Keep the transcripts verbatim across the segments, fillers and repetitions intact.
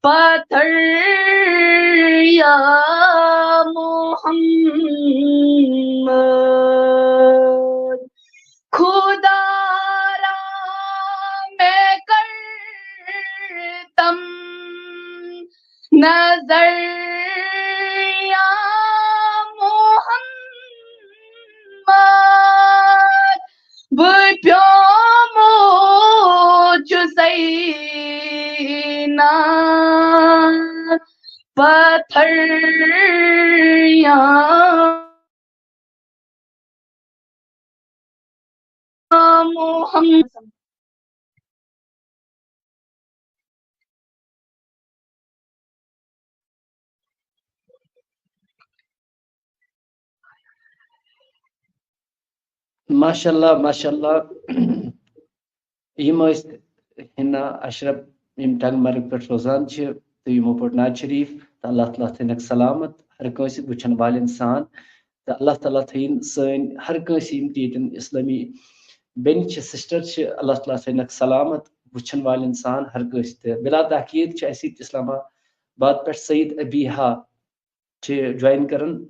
پتھر یا محمد، خدا را میں کرتم نظر یا محمد، بہٕ پیومُت چھُسَے نا پتھر یا محمد۔ ماشاء اللہ، ماشاء اللہ۔ یِم ٲسۍ حنا اشرف، یِم ٹنگ مرگ پٮ۪ٹھ روزان چھِ، تہٕ یِمو پوٚر نعت شریف، تہٕ اللہ تعالیٰ تھٲینَکھ سلامت ہر کٲنٛسہِ وٕچھن والٮ۪ن سان۔ تہٕ اللہ تعالیٰ تھٲیِن سٲنۍ ہر کٲنٛسہِ، یِم تہِ ییٚتٮ۪ن اِسلٲمی بیٚنہِ چھِ، سسٹر چھِ، اللہ تعالیٰ تھٲینَکھ سلامت وٕچھن والٮ۪ن سان ہر کٲنٛسہِ۔ تہٕ بلا تاکید چھِ اَسہِ ییٚتہِ اسلام آباد پٮ۪ٹھ سعید ابیحا چھِ جوین کران۔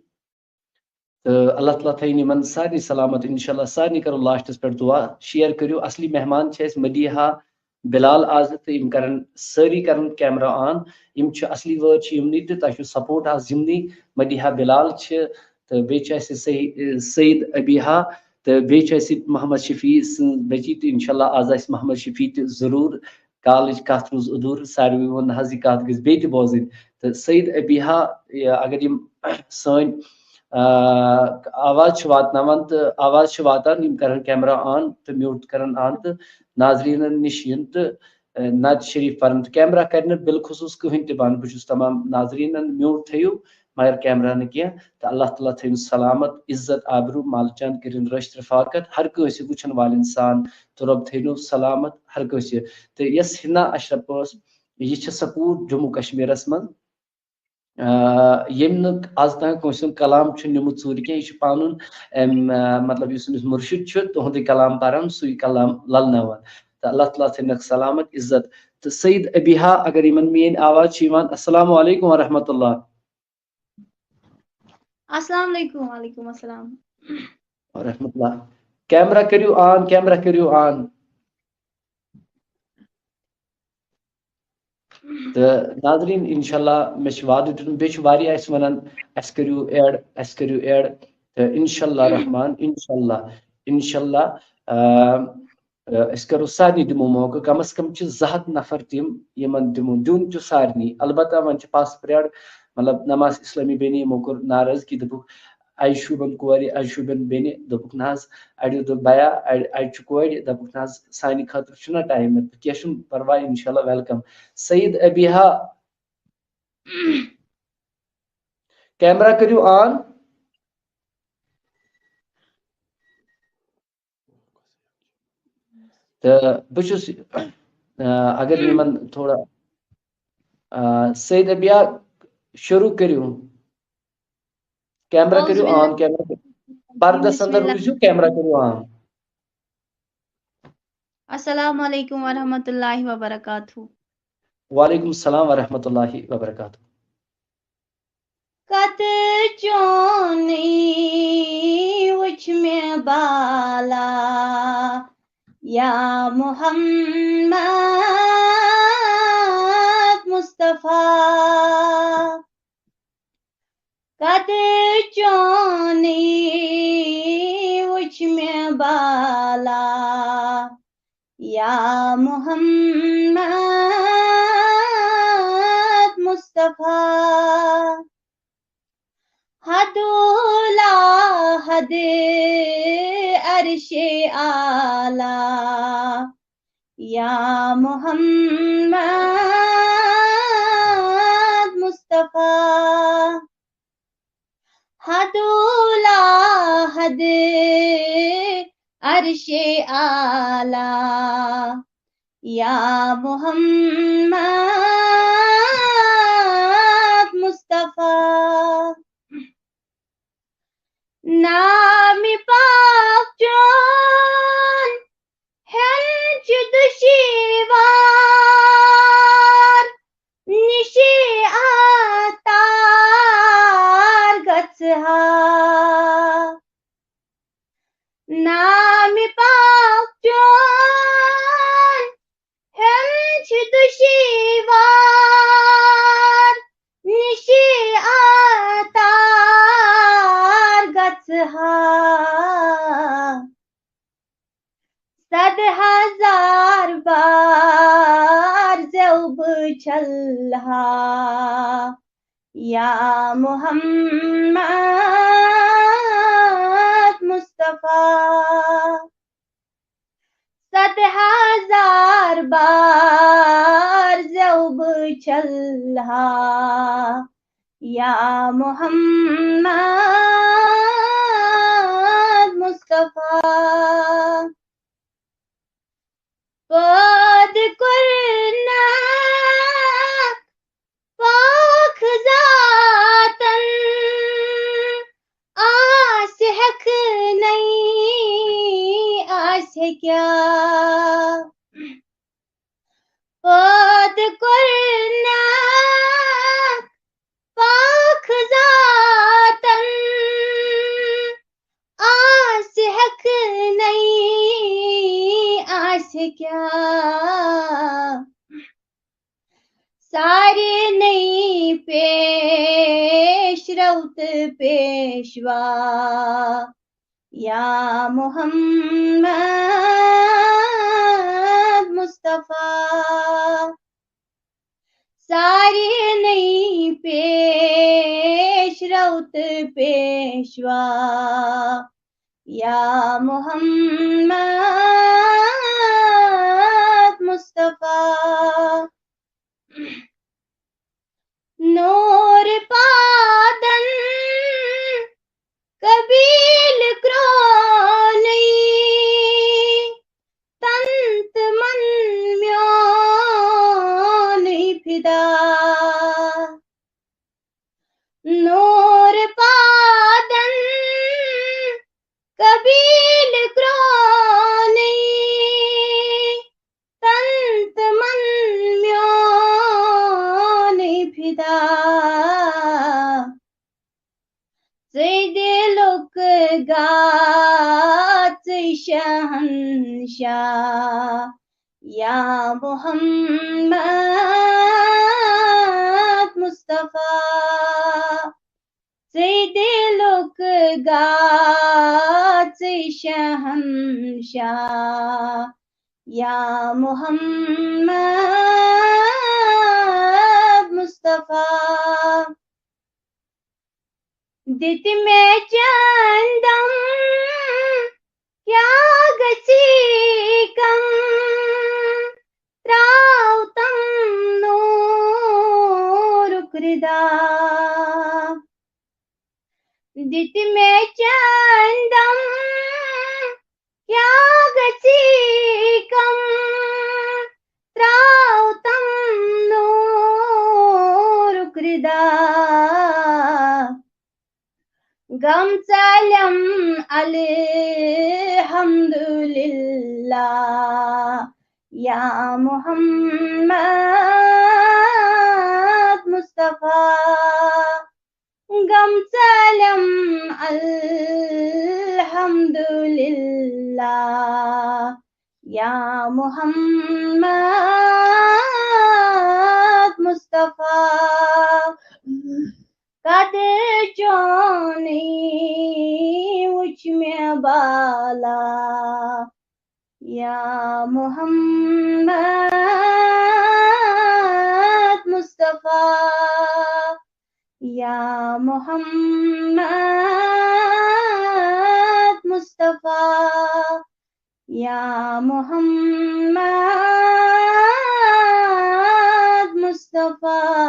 تہٕ اللہ تعالیٰ تھٲیِن یِمن سارنٕے سلامت۔ انشاءاللہ سارنٕے کرو لاسٹس پٮ۪ٹھ دعا۔ شیئر کٔرِو، اصلی مہمان چھِ اَسہِ مدیحہ بلال آز، تہٕ یِم کرن سٲری کرن کیمرہ آن۔ یِم چھِ اصلی وٲرۍ چھِ یِمنٕے، تہٕ تۄہہِ چھُو سپورٹ آز یِمنٕے۔ مدیحہ بلال چھِ، تہٕ بیٚیہِ چھِ اَسہِ سعی-، سعید ابیحا، تہٕ بیٚیہِ چھِ اَسہِ محمد شفیع سٕنٛز بچی، تہٕ انشاءاللہ آز آسہِ محمد شفیع تہِ ضروٗر۔ کالٕچ کتھ روٗز ادھوٗر، ساروٕے ووٚن نہ حظ یہِ کتھ گٔژھ بیٚیہِ تہِ بوزٕنۍ۔ تہٕ سعید ابیحا، یہِ اگر یِم سٲنۍ، آ، آواز چھِ واتناوان تہٕ آواز چھِ واتان، یِم کرن کیمرہ آن تہٕ میوٗٹ کرن آن تہٕ ناظریٖنن نِش یِن تہٕ، آ، نعت شریف پرن۔ تہٕ کیمرہ کرِ نہٕ بالخصوٗص کٕہٕنۍ تہِ بنٛد۔ بہٕ چھُس تمام ناظریٖنن، میوٗٹ تھٲیِو، مگر کیمرہ نہٕ کینٛہہ۔ تہٕ اللہ تعالیٰ تھٲیِن سلامت، عزت، آبروٗ، مالہٕ چاند کٔرِن رٲچھ رفاقت، ہر کٲنٛسہِ وٕچھن والٮ۪ن سان، تہٕ رۄب تھٲینو سلامت ہر کٲنٛسہِ۔ تہٕ یۄس حنا اشرف ٲس، یہِ چھِ سۄ کوٗر جموں کشمیرس منٛز، آ، ییٚمۍ نہٕ آز تام کٲنٛسہِ ہُنٛد کلام چھُ نیوٗمُت ژوٗرِ کینٛہہ۔ یہِ چھُ پنُن، أمۍ، آ، مطلب، یُس أمِس مُرشِد چھُ، تُہُنٛدُے کلام پران، سُے کلام للناوان۔ تہٕ اللہ تعالیٰ تھٲینَکھ سلامت، عزت۔ تہٕ سعید ابیحا، اگر یِمن میٲنۍ آواز چھِ یِوان، السلام علیکم ورحمۃ اللہ۔ السلام علیکم۔ وعلیکم السلام۔ ورحمۃ اللہ۔ کیمرہ کٔرِو آن، کیمرہ کٔرِو آن۔ تہٕ ناظریٖن، انشاءاللہ مےٚ چھُ وعدٕ دیُتمُت، بیٚیہِ چھِ واریاہ اَسہِ وَنان، اَسہِ کٔرِو ایڈ، اَسہِ کٔرِو ایڈ۔ تہٕ انشاءاللہ رحمان، انشاءاللہ، انشاءاللہ، آ، آ، أسۍ کَرو سارنٕے دِمو موقعہٕ، کم از کم چھِ زٕ ہَتھ نفر تِم، یِمن دِمو، دیُن چھُ سارنٕے۔ البتہ وۄنۍ چھِ پاس پریڈ، مطلب، نماز اسلامی بیٚنہِ یِمو کوٚر ناراضگی، دوٚپُکھ، اَجہِ شوٗبن کورِ، اَجہِ شوٗبن بیٚنہِ، دوٚپُکھ، نہ حظ، اَڑیو دوٚپ، بیا، اَڑِ، اَڑِ چھُ کورِ، دوٚپُکھ، نہ حظ، سانہِ خٲطرٕ چھُنہ ٹایم، کینٛہہ چھُنہٕ پرواے، انشاءاللہ ویلکم۔ سعید ابیحا، کیمرہ کٔرِو آن۔ تہٕ بہٕ چھُس، آ، اگر یِمن تھوڑا، آ، سعید ابیحا، شروع کٔرِو۔ کیمرہ کٔرِو آن، کیمرہ کٔرِو۔ پردس اندر روٗزِو، کیمرہ کٔرِو آن۔ السلام علیکم ورحمۃ اللہ وبرکاتہ۔ وعلیکم السلام ورحمۃ اللہ وبرکاتہ۔ کتہٕ چونٕے وُچھ مےٚ بالا، یا محمد مصطفیٰ۔ کتہٕ چونٕے وُچھ مےٚ بالا، یا محمد مصطفیٰ۔ حدولا حد عرش اعلیٰ، یا محمد مصطفیٰ۔ حدولا حد عرش اعلیٰ، یا محمد مصطفیٰ۔ نام پاک چون ہٮ۪ن چھِ دُشیٖوان۔ دُشوار نِشہِ آتار گژھٕ ہا، صد ہزار بار زیو بہٕ چھلہٕ ہا، یا محمد مصطفیٰ۔ صد ہزار بار زیو بہٕ چھلہٕ ہا، یا محمد مصطفیٰ۔ پٲدٕ کوٚرنکھ پاک ذاتن، آسہِ ہیٚکھ نَے، آسہِ ہیٚکیٛاہ۔ پٲدٕ کوٚرنکھ پاک ذاتن، آسہِ ہیٚکھ نَے، آسہِ ہیٚکیٛاہ۔ سارنٕے پیش رو تہٕ پیشوا، یا محمد مصطفیٰ۔ سارنٕے پیش رو تہٕ پیشوا، یا محمد مصطفیٰ۔ نور پادن قبیل کرونٕے، تن تہٕ من میونٕے فدا۔ نور پادن قبیل کرونٕے، تن تہٕ من میونٕے فدا۔ ژٕے دِلُک گاژٕے شہنشاہ، یا محمد مصطفیٰ۔ ژٕے دِلُک گاژٕے شہنشاہ، یا محمد مصطفیٰ۔ دِتۍ مےٚ چندم کیٛاہ گژھی کم، ترٛاو تم نوٗرُک رِدا۔ دِتۍ مےٚ چندم کیٛاہ گژھی کم، ترٛاو تم نوٗرُک رِدا۔ غم ژلم الحمدللہ، یا محمد مصطفیٰ۔ غم ژلم الحمدللہ، یا محمد مصطفیٰ۔ قدر چونٕے وُچھ مےٚ بالا، یا محمد مصطفیٰ، یا محمد مصطفیٰ، یا محمد مصطفیٰ۔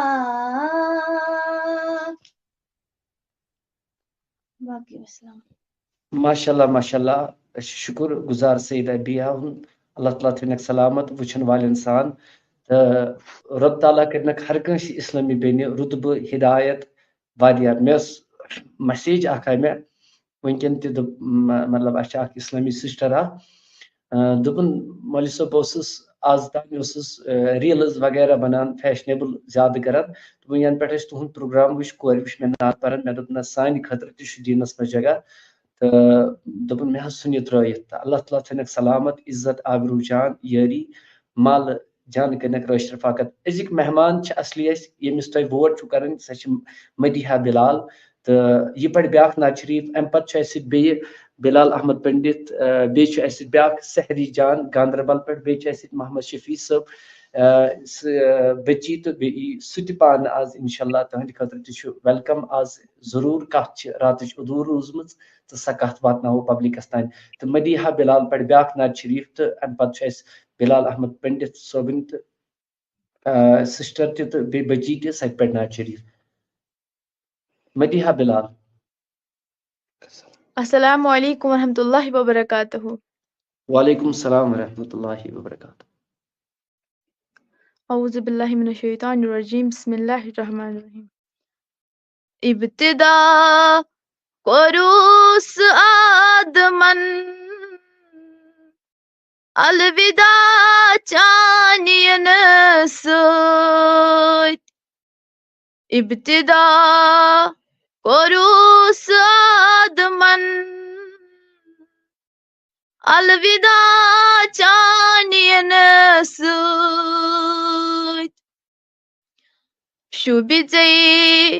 باقی وسلام۔ ماشاء اللہ، ماشاء اللہ۔ أسۍ چھِ شُکُر گُزار سید ابیا ہُنٛد، اللہ تعالیٰ تھٲینَکھ سلامت وٕچھَن والٮ۪ن سان۔ تہٕ رۄب تعالیٰ کٔرِنَکھ ہر کٲنٛسہِ اِسلٲمی بیٚنہِ رُتبہٕ، ہدایت واریاہ۔ مےٚ ٲس message اَکھ آے مےٚ وٕنکٮ۪ن تہِ، دوٚپ، م-، مطلب، اَسہِ چھِ اَکھ اِسلٲمی sister اَکھ، آ، دوٚپُن، "مولوی صٲب، بہٕ اوسُس آز تام، مےٚ اوسُس، آ، reels وغیرہ بنان، fashionable زیادٕ کران۔ دوٚپُن، ینہٕ پٮ۪ٹھ اَسہِ تُہُنٛد program وٕچھ، کورِ وٕچھ مےٚ نعت پران، مےٚ دوٚپ، نہ، سانہِ خٲطرٕ تہِ چھُ دیٖنَس منٛز جگہ۔" تہٕ دوٚپُن، "مےٚ حظ ژھُن یہِ ترٲیِتھ۔" تہٕ اللہ تعالیٰ تھٲینَکھ سلامت، عزت، آبروٗ، جان، یٲری، مال، جان کٔرنَکھ رٲچھ رفاقت۔ أزِکۍ مہمان چھِ اصلی اَسہِ، ییٚمِس تۄہہِ ووٹ چھُو کَرٕنۍ، سۄ چھِ مدیحہ بلال۔ تہٕ یہِ پَرِ بیٛاکھ نعت شریٖف۔ اَمہِ پَتہٕ چھُ اَسہِ سۭتۍ بیٚیہِ بلال احمد پنڈت، آ، بیٚیہِ چھُ اَسہِ سۭتۍ بیٛاکھ سحری جان گاندربل پٮ۪ٹھ، بیٚیہِ چھُ اَسہِ سۭتۍ محمد شفیع صٲب، آ، سُہ، آ، بچی، تہٕ بیٚیہِ یی سُہ تہِ پانہٕ آز انشاءاللہ تُہنٛدِ خٲطرٕ تہِ چھُ welcome۔ آز ضروٗر کَتھ چھِ راتٕچ حضوٗر روٗزمٕژ تہٕ سۄ کَتھ واتناوو پبلکس تام۔ تہٕ مدیحہ بلال پَرِ بیٛاکھ نعت شریٖف تہٕ اَمہِ پَتہٕ چھُ اَسہِ بلال احمد پنڈت صٲبٕنۍ تہٕ، آ، سسٹر تہِ تہٕ بیٚیہِ بچی تہِ، سۄ تہِ پَرِ نعت شریٖف۔ مدیحہ بلال۔ السلام علیکم ورحمۃ اللہ وبرکاتہ۔ وعلیکم السلام ورحمۃ اللہ وبرکاتہ۔ اعوذ باللہ من الشیطان الرجیم، بسم اللہ الرحمن الرحیم۔ ابتدا کوٚرُس آدمن الوداع چانہِ یِنہٕ سۭتۍ۔ ابتدا کوٚرُس آدمن الوداع چانہِ یِنہٕ سۭتۍ۔ شوٗبہِ ژےٚ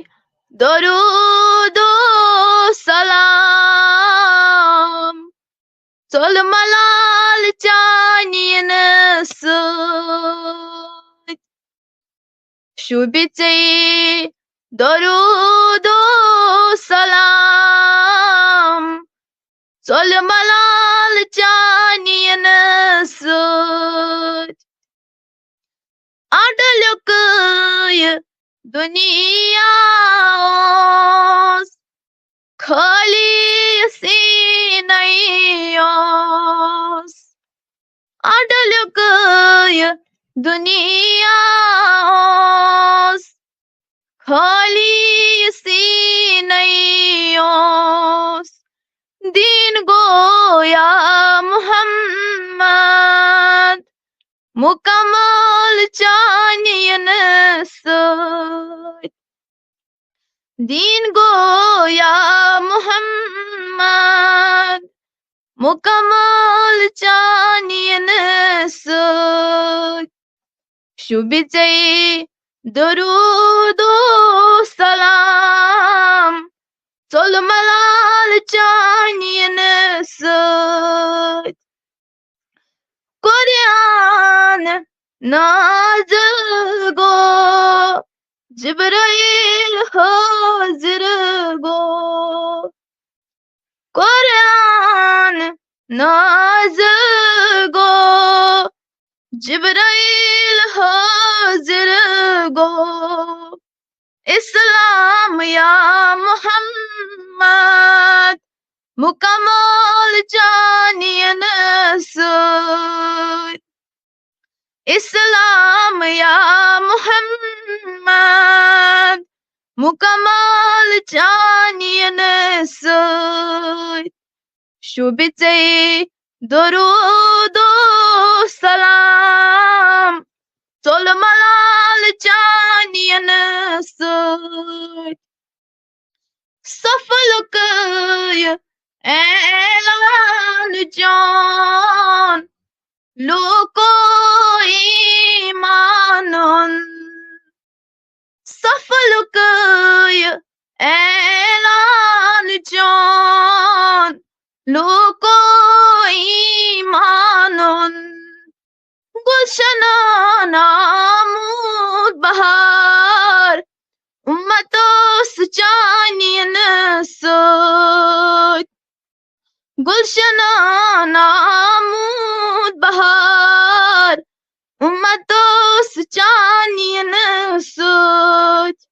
درود و سلام، ژوٚل ملال چانہِ یِنہٕ سۭتۍ۔ شوٗبہِ ژےٚ درود و سلام، ژوٚل ملال چانہِ یِنہٕ سۭتۍ۔ اڈلیُکے دُنیا اوس، خٲلی سیٖنَے اوس۔ اڈلیُکے دُنیا اوس، خٲلی سیٖنَے اوس۔ دیٖن گویا محمد مکمل چانہِ یِنہٕ سۭتۍ۔ دیٖن گویا محمد مکمل چانہِ یِنہٕ سۭتۍ۔ شوٗبہِ ژےٚ درود و سلام، ژوٚل ملال چانہِ یِنہٕ سۭتۍ۔ قرآن نازل گوٚو، جبرائیل حٲضِر گوٚو۔ قرآن نازل گوٚو، جبرائیل حٲضِر گوٚو۔ اسلام یا محمد مکمل چانہِ یِنہٕ سۭتۍ۔ اسلام یا محمد مکمل چانہِ یِنہٕ سۭتۍ۔ شوٗبہِ ژےٚ درود و سلام، ژوٚل ملال چانہِ یِنہٕ سۭتۍ۔ صفلُک یہِ اعلان چون لوٗکو ایمانُن۔ صفلُک یہِ اعلان چون لوٗکو ایمانُن۔ گلشنن آمُت بہار، اُمت اوس چانہِ یِنہٕ سۭتۍ۔ گلشنن آمُت بہار، اُمت اوس چانہِ یِنہٕ سۭتۍ۔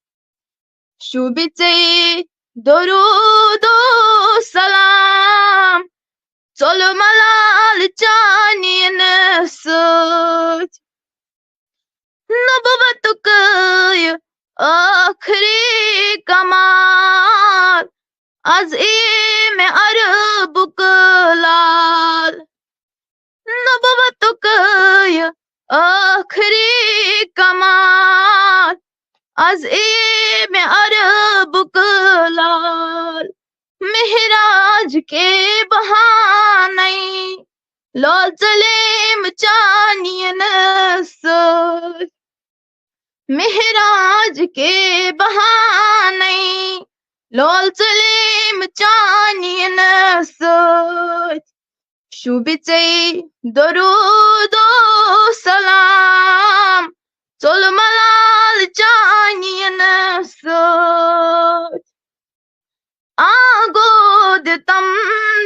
شوٗبہِ ژےٚ درود و سلام، ژوٚل ملال چانہِ یِنہٕ سۭتۍ۔ نبوتُک یہِ ٲخری کمال، از ای مےٚ عربُک لال۔ نبوتُک یہِ ٲخری کمال، از ای مےٚ عربُک لال۔ معراج کے بہانے لول ژٔلیم چانہِ یِنہٕ سۭتۍ۔ معراج کے بہانے لول ژٔلیم چانہِ یِنہٕ سۭتۍ۔ شوٗبہِ ژے درود و سلام ژوٚل ملال چانہِ یِنہٕ سۭتۍ۔ آ گوٚو دِتم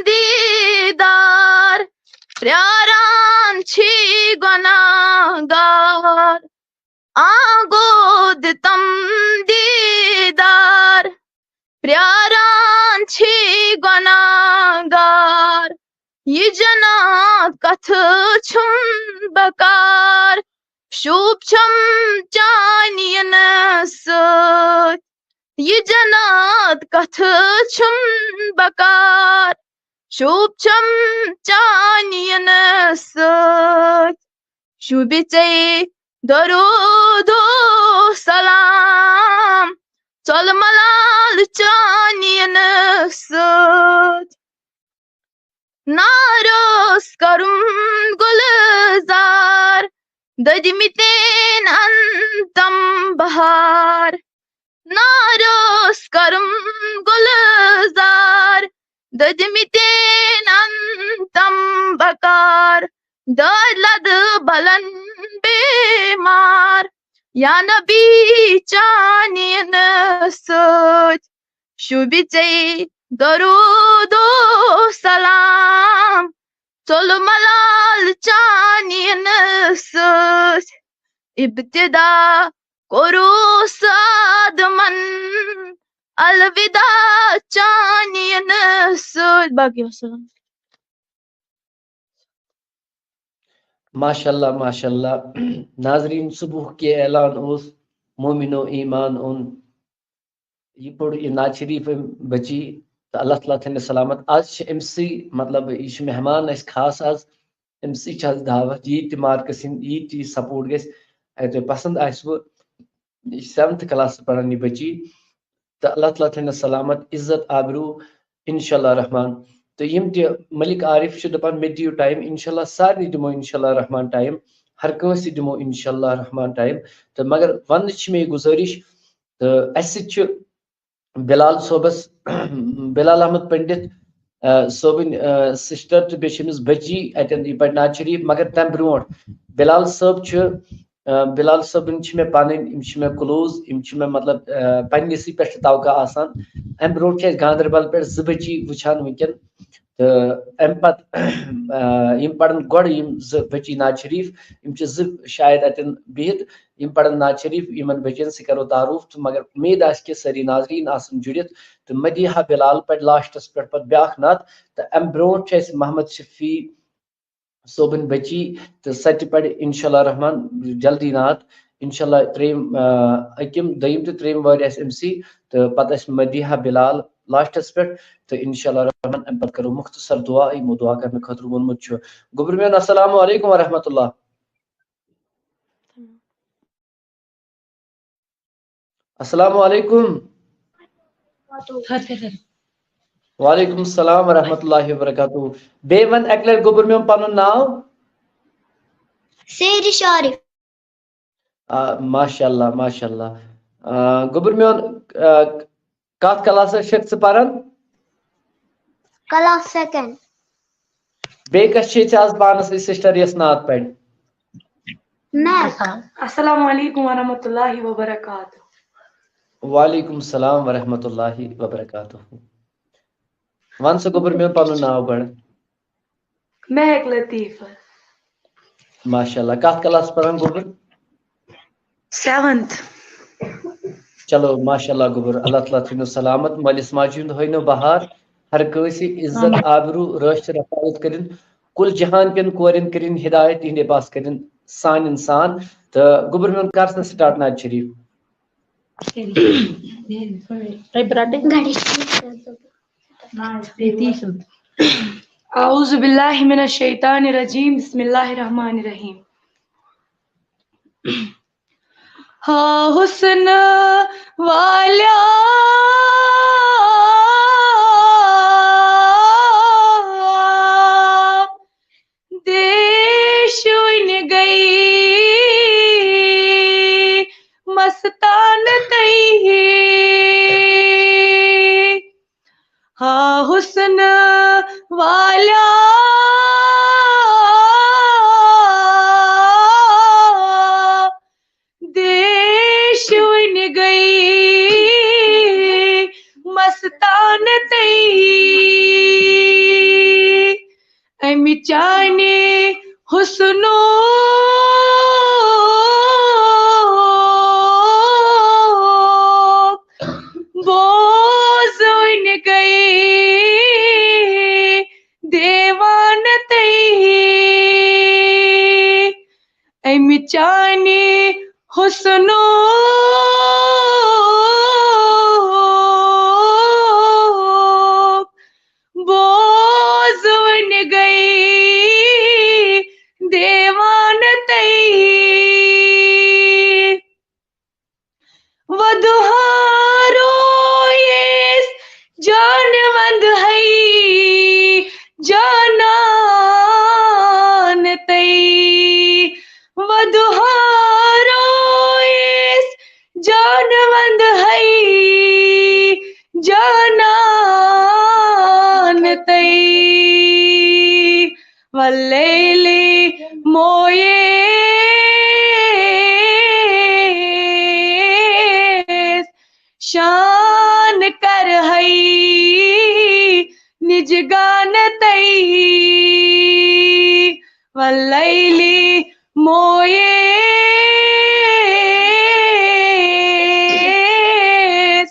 دیٖدار، پرٛاران چھی گۄناہگار۔ آ گوٚو دِتم دیٖدار، پرٛاران چھی گۄناہگار۔ یہِ جنت کتھٕ چھُم بکار، شوٗب چھم چانہِ یِنہٕ سۭتۍ۔ یہِ جنت کتھٕ چھُم بکار، شوٗب چھم چانہِ یِنہٕ سۭتۍ۔ شوٗبہِ ژے درود و سلام ژوٚل ملال چانہِ یِنہٕ سۭتۍ۔ ناروس کرم گلزار، دٔدمٕتٮ۪ن انتم بہار۔ ناروس کرم گلزار، دٔدمٕتٮ۪ن انتم بکار۔ دٲدۍ لدٕ بلن بیمار، یا نبی چانہِ یِنہٕ سۭتۍ۔ شوٗبہِ ژے درود و سلام ژوٚل ملال چانہِ یِنہٕ سۭتۍ۔ ابتدا کوٚروس آدمن الوداع چانہِ یِنہٕ سۭتۍ۔ باقی وسلام۔ ماشاء اللہ، ماشاء اللہ۔ ناظرین، صبحُک یہِ اعلان اوس مومنو ایمان اوٚن۔ یہِ پوٚر یہِ نعت شریف أمۍ بچی، تہٕ اللہ تعالیٰ تھٲینَس سلامت۔ آز چھِ أمۍ سٕے، مطلب، یہِ چھُ مہمان اَسہِ خاص آز، أمۍ سٕے چھِ آز دعوت، یہِ تہِ مارکس یِن، یہِ تہِ سپورٹ گژھِ، اگر تۄہہِ پسنٛد آسِوٕ۔ یہِ چھِ سیونتھ کلاسس پران یہِ بچی، تہٕ اللہ تعالیٰ تھٲینَس سلامت، عزت، آبروٗ، انشاء اللہ رحمان۔ تہٕ یِم تہِ ملک عارف چھِ دپان، مےٚ دِیِو ٹایم، انشاء اللہ سارنٕے دِمو انشاء اللہ رحمان ٹایم، ہر کٲنٛسہِ دِمو انشاء اللہ رحمان ٹایم۔ تہٕ مگر وننٕچ چھِ مےٚ یہِ گُزٲرِش، تہٕ اَسہِ سۭتۍ چھُ بلال صٲبس، بلال احمد پنڈت، آ، صٲبٕنۍ، آ، سسٹر تہٕ بیٚیہِ چھِ أمِس بچی اَتٮ۪ن، یہِ پرِ نعت شریف، مگر تَمہِ برونٛٹھ بلال صٲب چھُ، آ، بلال صٲبٕنۍ چھِ مےٚ پنٕنۍ، یِم چھِ مےٚ کلوز، یِم چھِ مےٚ، مطلب، آ، پننِسٕے پٮ۪ٹھ چھِ توقع آسان۔ اَمہِ برونٛٹھ چھِ أسۍ گاندربل پٮ۪ٹھ زٕ بچی وٕچھان وٕنکٮ۪ن، تہٕ اَمہِ پتہٕ، آ، یِم پرن گۄڈٕ یِم زٕ بچی نعت شریف، یِم چھِ زٕ شاید اَتٮ۪ن بِہِتھ، یِم پرن نعت شریف، یِمن بچن سۭتۍ کرو تعارُف، تہٕ مگر اُمید آسہِ کہِ سٲری ناظریٖن آسن جُڑِتھ، تہٕ مدیحہ بلال پرِ لاسٹس پٮ۪ٹھ پتہٕ بیٛاکھ نعت، تہٕ اَمہِ برونٛٹھ چھُ اَسہِ محمد شفیع صٲبٕنۍ بچی، تہٕ سۄ تہِ پرِ انشاء اللہ رحمان جلدی نعت۔ انشاء اللہ ترٛیٚیِم، آ، أکِم، دوٚیِم تہٕ ترٛیٚیِم وٲرۍ آسہِ أمۍ سٕے، تہٕ پتہٕ آسہِ مدیحہ بلال لاسٹس پٮ۪ٹھ، تہٕ انشاء اللہ رحمان اَمہِ پتہٕ کرو مختصر دعا، یِمو دعا کرنہٕ خٲطرٕ ووٚنمُت چھُ۔ گوٚبُر میون، السلام علیکم ورحمۃ اللہ۔ السلام علیکم۔ وعلیکم السلام ورحمۃ اللہ وبرکاتہ۔ بیٚیہِ وَن اَکہِ لَٹہِ گوٚبُر میون پَنُن ناو۔ سیرِ شارف۔ آ، ماشاء اللہ، ماشاء اللہ۔ آ، گوٚبُر میون، آ، کَتھ کلاسَس چھَکھ ژٕ پَران؟ Class second. بیٚیہِ کَس چھے ژےٚ آز پانَس سۭتۍ سسٹر یۄس نعت پَرِ؟ میں۔ السلام علیکم ورحمۃ اللہ وبرکاتہ۔ وعلیکم السلام ورحمۃ اللہ وبرکاتہ۔ وَن سا گوٚبُر میون پَنُن ناو گۄڈٕ۔ مہک لطیفہ۔ ماشاء اللہ۔ کَتھ کلاس پَران گوٚبُر؟ سیونتھ۔ چلو ماشاء اللہ گوٚبُر، اللہ تعالیٰ تھٲینو سلامت، مٲلِس ماجہِ ہُنٛد ہٲینو بہار، ہر کٲنٛسہِ عزت، آبروٗ، رٲچھ تہٕ رفاعت کٔرِن، کُل جہان کٮ۪ن کورٮ۪ن کٔرِن ہدایت، تِہنٛدے پاس کٔرِن سان انسان۔ تہٕ گوٚبُر میون، کر سا سٹارٹ نعت شریف۔ اعوذ باللہ من الشیطان الرجیم، بسم اللہ الرحمن الرحیم۔ ہا حسن والیا، وٕنہِ گٔے مستانہٕ تٔہی۔ اَمہِ چانہِ حُسنُک بوز وٕنہِ گٔے دیوانہٕ تٔہی۔ اَمہِ چانہِ حُسنُک بوز وٕنہِ گٔے دیوانہٕ تٔہی۔ وَدُہا رویس جان وند ہے جانان تئی۔ وَدُہا رویس جان وند ہے جانان تئی۔ واللیل مویس شان کر ہے نجگان تئی۔ واللیل مویس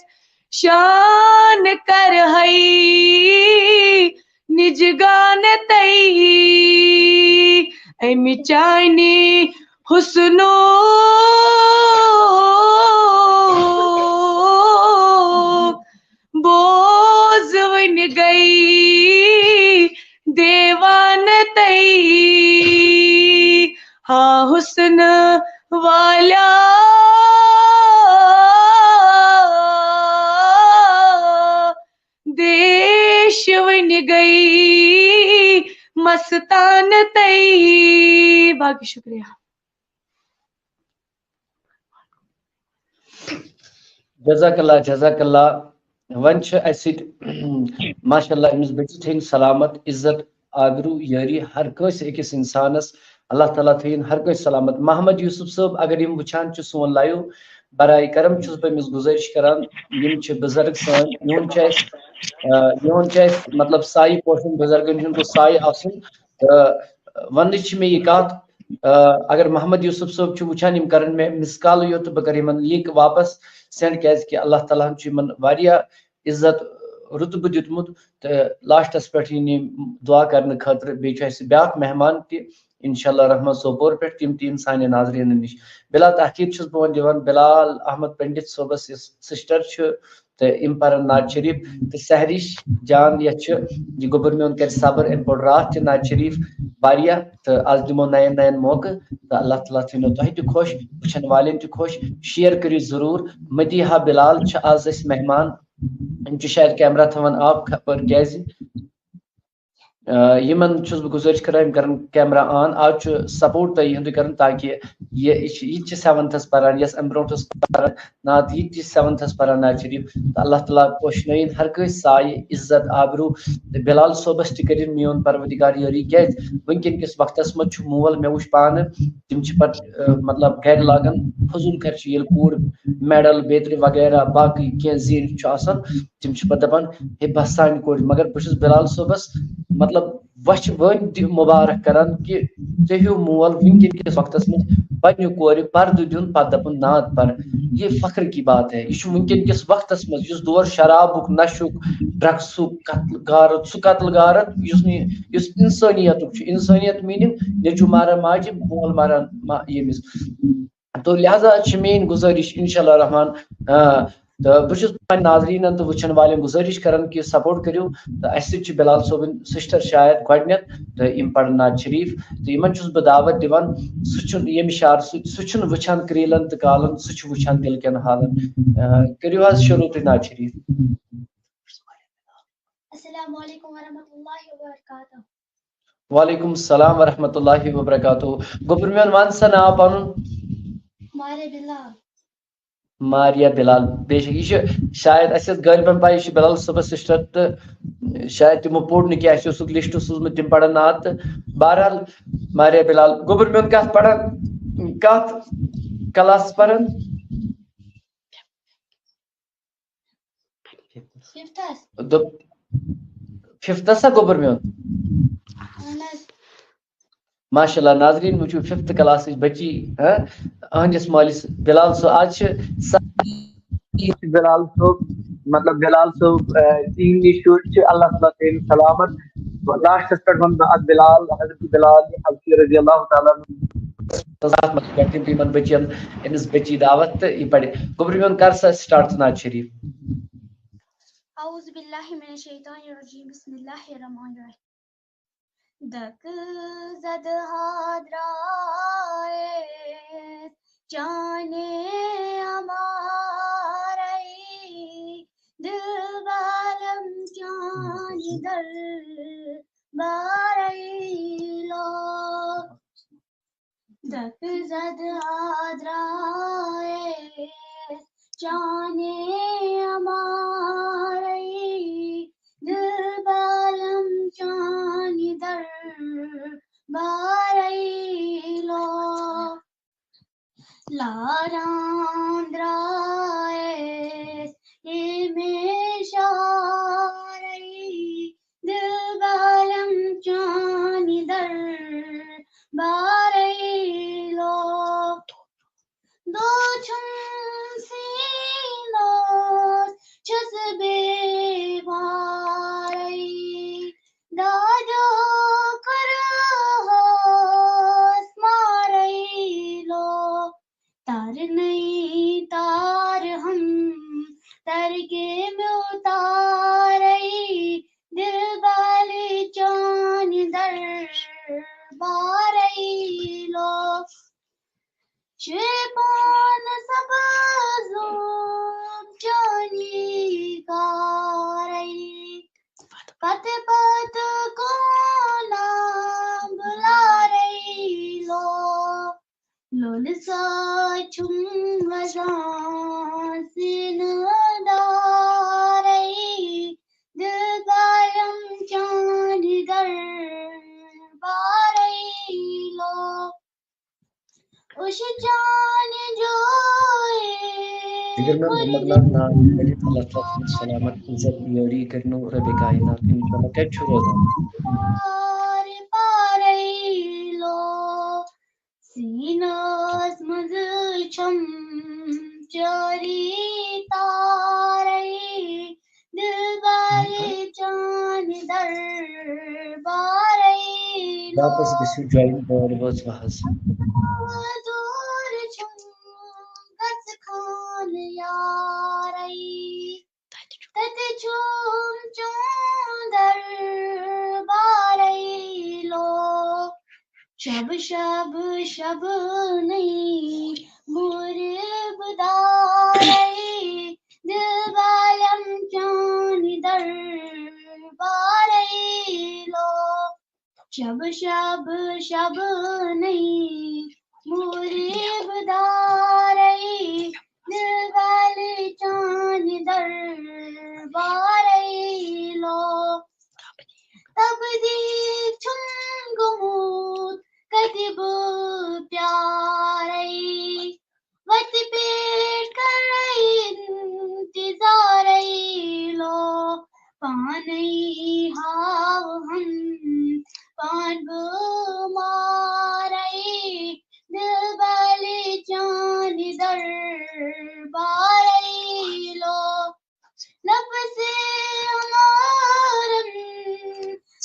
شان کر ہے نجگان تئی۔ اَمہِ چانہِ حُسنُک بوز وٕنہِ گٔے دیوانہٕ تئی۔ ہا حُسن والیا دیش وٕنہِ گٔے مستانہٕ تئی۔ باقٕے شُکریہ۔ جزاک اللہ، جزاک اللہ۔ وۄنۍ چھِ اَسہِ سۭتۍ ماشاء اللہ أمِس بٔچِتھ ہٕنٛدۍ سلامت، عزت، آبروٗ، یٲری ہر کٲنٛسہِ أکِس اِنسانَس اللہ تعالیٰ تھٲیِن ہر کٲنٛسہِ سلامت۔ محمد یوسف صٲب، اگر یِم وٕچھان چھِ سون لایِو، برائے کرم چھُس بہٕ أمِس گُزٲرِش کران، یِم چھِ بُزرگ سٲنۍ، یِہُنٛد چھُ اَسہِ، آ، یِہُنٛد چھُ اَسہِ مطلب سایہِ پوشُن، بُزرگن ہُنٛد گوٚژھ سایہِ آسُن۔ تہٕ وَننٕچ چھِ مےٚ یہِ کَتھ، آ، اگر محمد یوسف صٲب چھُ وٕچھان، یِم کَرَن مےٚ مِس کال یوت تہٕ بہٕ کَرٕ یِمَن لِنک واپَس سینڈ، کیٛازِکہِ اللہ تعالیٰ ہَن چھُ یِمَن واریاہ عزت رُتبہٕ دیُتمُت۔ تہٕ لاسٹَس پٮ۪ٹھ یِن یِم دُعا کَرنہٕ خٲطرٕ۔ بیٚیہِ چھُ اَسہِ بیٛاکھ مہمان تہِ، انشاءاللہ رحمان، سوپور پٮ۪ٹھ، تِم تہِ یِن سانٮ۪ن ناظریٖنَن نِش۔ بِلا تاکید چھُس بہٕ وۄنۍ دِوان بِلال احمد پنڈت صٲبَس، یُس سِسٹَر چھُ، تہٕ یِم پَرَن نعت شریٖف۔ تہٕ سحرِش جان یَتھ چھُ، یہِ گوٚبُر میون کَرِ صبر، أمۍ پوٚر راتھ تہِ نعت شریٖف واریاہ، تہٕ آز دِمو نَیَن نَیَن موقعہٕ۔ تہٕ اللہ تعالیٰ تھٲینو تۄہہِ تہِ خۄش، وٕچھَن والٮ۪ن تہِ خۄش۔ شیئر کٔرِو ضروٗر۔ مدیحہ بِلال چھِ آز اَسہِ مہمان۔ یِم چھِ شاید کیمرہ تھاوان آف خبر کیٛازِ۔ آ، یِمن چھُس بہٕ گُزٲرِش کران، یِم کرن کیمرہ آن۔ آز چھُ سپورٹ تۄہہِ یِہُنٛدُے کرُن، تاکہِ یہِ، یہِ چھِ، یہِ تہِ چھِ سیونتھس پران، یۄس اَمہِ برونٛٹھ ٲس پران نعت، یہِ تہِ چھِ سیونتھس پران نعت شریٖف۔ تہٕ اللہ تعالیٰ پوشنٲیِن ہر کٲنٛسہِ سایہِ، عزت، آبروٗ۔ تہٕ بِلال صٲبس تہِ کٔرِن میون پروردگار یٲری، کیٛازِ وٕنکیٚن کِس وقتس منٛز چھُ مول، مےٚ وٕچھ پانہٕ، تِم چھِ پتہٕ، آ، مطلب، گرِ لاگان فضوٗل خرچی۔ ییٚلہِ کوٗر میڈل، بیترِ وغیرہ باقٕے کینٛہہ زیٖنِتھ چھُ آسان، تِم چھِ پتہٕ دَپان، ہے بس سانہِ کورِ۔ مگر بہٕ چھُس بِلال صٲبَس، مطلب، وَچھِ وٲنۍ تہِ مُبارک کران کہِ ژےٚ ہیوٗ مول وٕنکیٚن کِس وقتَس منٛز پنٛنہِ کورِ پردٕ دیُن، پتہٕ دَپُن نعت پر۔ یہ فخر کی بات ہے۔ یہِ چھُ وٕنکیٚن کِس وقتَس منٛز یُس دور شرابُک، نشُک، ڈرگسُک، قتل غارت، سُہ قتل غارت یُس نہٕ، یُس اِنسٲنیتُک چھُ۔ اِنسٲنیت میٖنِنٛگ نیٚچوٗ ماران ماجہِ، مول ماران ما-، ییٚمِس۔ تو لہذا چھِ میٲنۍ گُزٲرِش، انشاءاللہ رحمان، آ، تہٕ بہٕ چھُس پننٮ۪ن ناظریٖنن تہٕ وٕچھن والٮ۪ن گُزٲرِش کران کہِ سپورٹ کٔرِو۔ تہٕ اَسہِ سۭتۍ چھِ بِلال صٲبٕنۍ سِسٹر شاید گۄڈٕنٮ۪تھ، تہٕ یِم پرن نعت شریٖف، تہٕ یِمن چھُس بہٕ دعوت دِوان، سُہ چھُنہٕ ییٚمہِ شعرٕ سۭتۍ، سُہ چھُنہٕ وٕچھان کرٛیٖلن تہٕ کالن، سُہ چھُ وٕچھان دِل کٮ۪ن حالن۔ آ، کٔرِو حظ شروٗع تُہۍ نعت شریٖف۔ السلام علیکم ورحمۃ اللہ وبرکاتہ۔ وعلیکم السلام ورحمۃ اللہ وبرکاتہ۔ گوٚبُر میون، وَن سا ناو پَنُن۔ ماریا بلال۔ ماریا بلال۔ بے شک، یہِ چھُ شاید اَسہِ ٲس غٲلبَن پَے، یہِ چھُ بلال صٲبَس سِسٹر تہٕ شاید تِمو پوٚر نہٕ کینٛہہ، اَسہِ اوسُکھ لِسٹ سوٗزمُت، تِم پَرَن نعت تہٕ بہرحال ماریا بلال۔ گوٚبُر میون، کَتھ پَران، کَتھ کلاس پَران؟ دوٚپ ففتھس ہا گوٚبُر میون؟ ماشاء اللہ ناظریٖن، وٕچھِو ففتھ کلاسٕچ بچی، ہاں، أہنٛدِس مٲلِس بلال صٲب۔ آز چھِ سا-، بلال صٲب، مطلب بلال صٲب، آ، تِہِنٛدۍ شُرۍ چھِ، اللہ تعالیٰ تھٲیِن سلامت۔ لاسٹس پٮ۪ٹھ وَنہٕ بہٕ اکھ بلال، حضرت بلال حبشی رضی اللہ تعالیٰ عنہ۔ تَتھ منٛز پٮ۪ٹھ تِم یِمن بچین، أمِس بچی دعوت تہٕ یہِ پرِ۔ گوٚبرِ میون، کر سا start نعت شریف۔ اعوذ باللہ من الشیطان الرجیم، بسم اللہ الرحمن الرحیم۔ دک زد ہادرائے جانے ہمارے، دل بالم جان در بارے لو۔ دک زد ہادرائے جانے ہمارے، دل بالم جان در بارے لو۔ لاران درائے اے میں شارے، دل بالم جان در بارے لو۔ دو چھم سینوس چھس بے بارے، دادو کرہس مارے لو۔ تار نہیں تار ہم تر کے میں اتارے، دل بالی چان در بارے لو۔ شیپان سبزوم چانی کارے، پت پت کونام بلارے لو۔ لول سا چھم وزان سین دارے، دل دایم چانی در بارے لو۔ خوش جان جو جگر میم محمد ناز ملک، اللہ تعالیٰ تھٲیِن سلامت، عزت، یٲری کٔرِنو ربِ کائنات۔ انشاءاللہ کتہِ چھُ روزان؟ پار پارے لو، سینس منٛز چھم چٲری تارے، دل بالہِ چانہِ دربارے لو۔ واپس گٔژھِو join، بار وٲژ وہز۔ دوٗر چھُم گژھٕ خانہٕ یارے، تتہِ چھُم چون دربارے لو۔ شب شب شب نئی مور بدارے، دل بالم چان دربارے لو۔ شب شب شب نئی مور بدارے، دل بالم چان دربارے لو۔ تبدیل چھُم گوٚمُت کتہِ بہٕ پیارے، وتہِ پٮ۪ٹھ کرے انتظارے لو۔ پانے ہاوہم پان بہٕ مارے، دل بالہِ چانہِ دربارے لو۔ نفس عمارم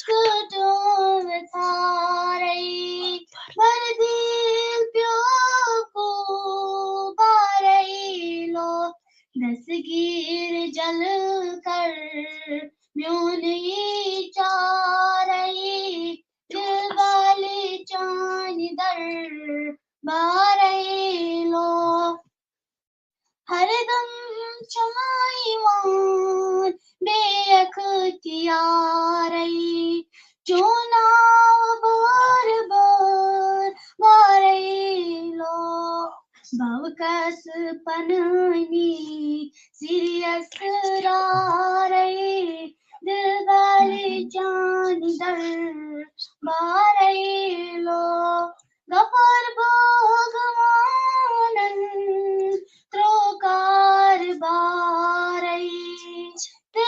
کٹو تھارے، بر دل پیو کو بارے لو۔ دستگیر جل کر میون چارے، دل بالہِ چانہِ دربارے لو۔ ہر دم چھُم یِوان بے اختیارے، چون ناو بار بار بارے لو۔ بہٕ کس پننہِ سِرِ اسرارے، دل بالہِ چانہِ دربارے لو۔ غفار بھگوانن ترو کاربارے، تے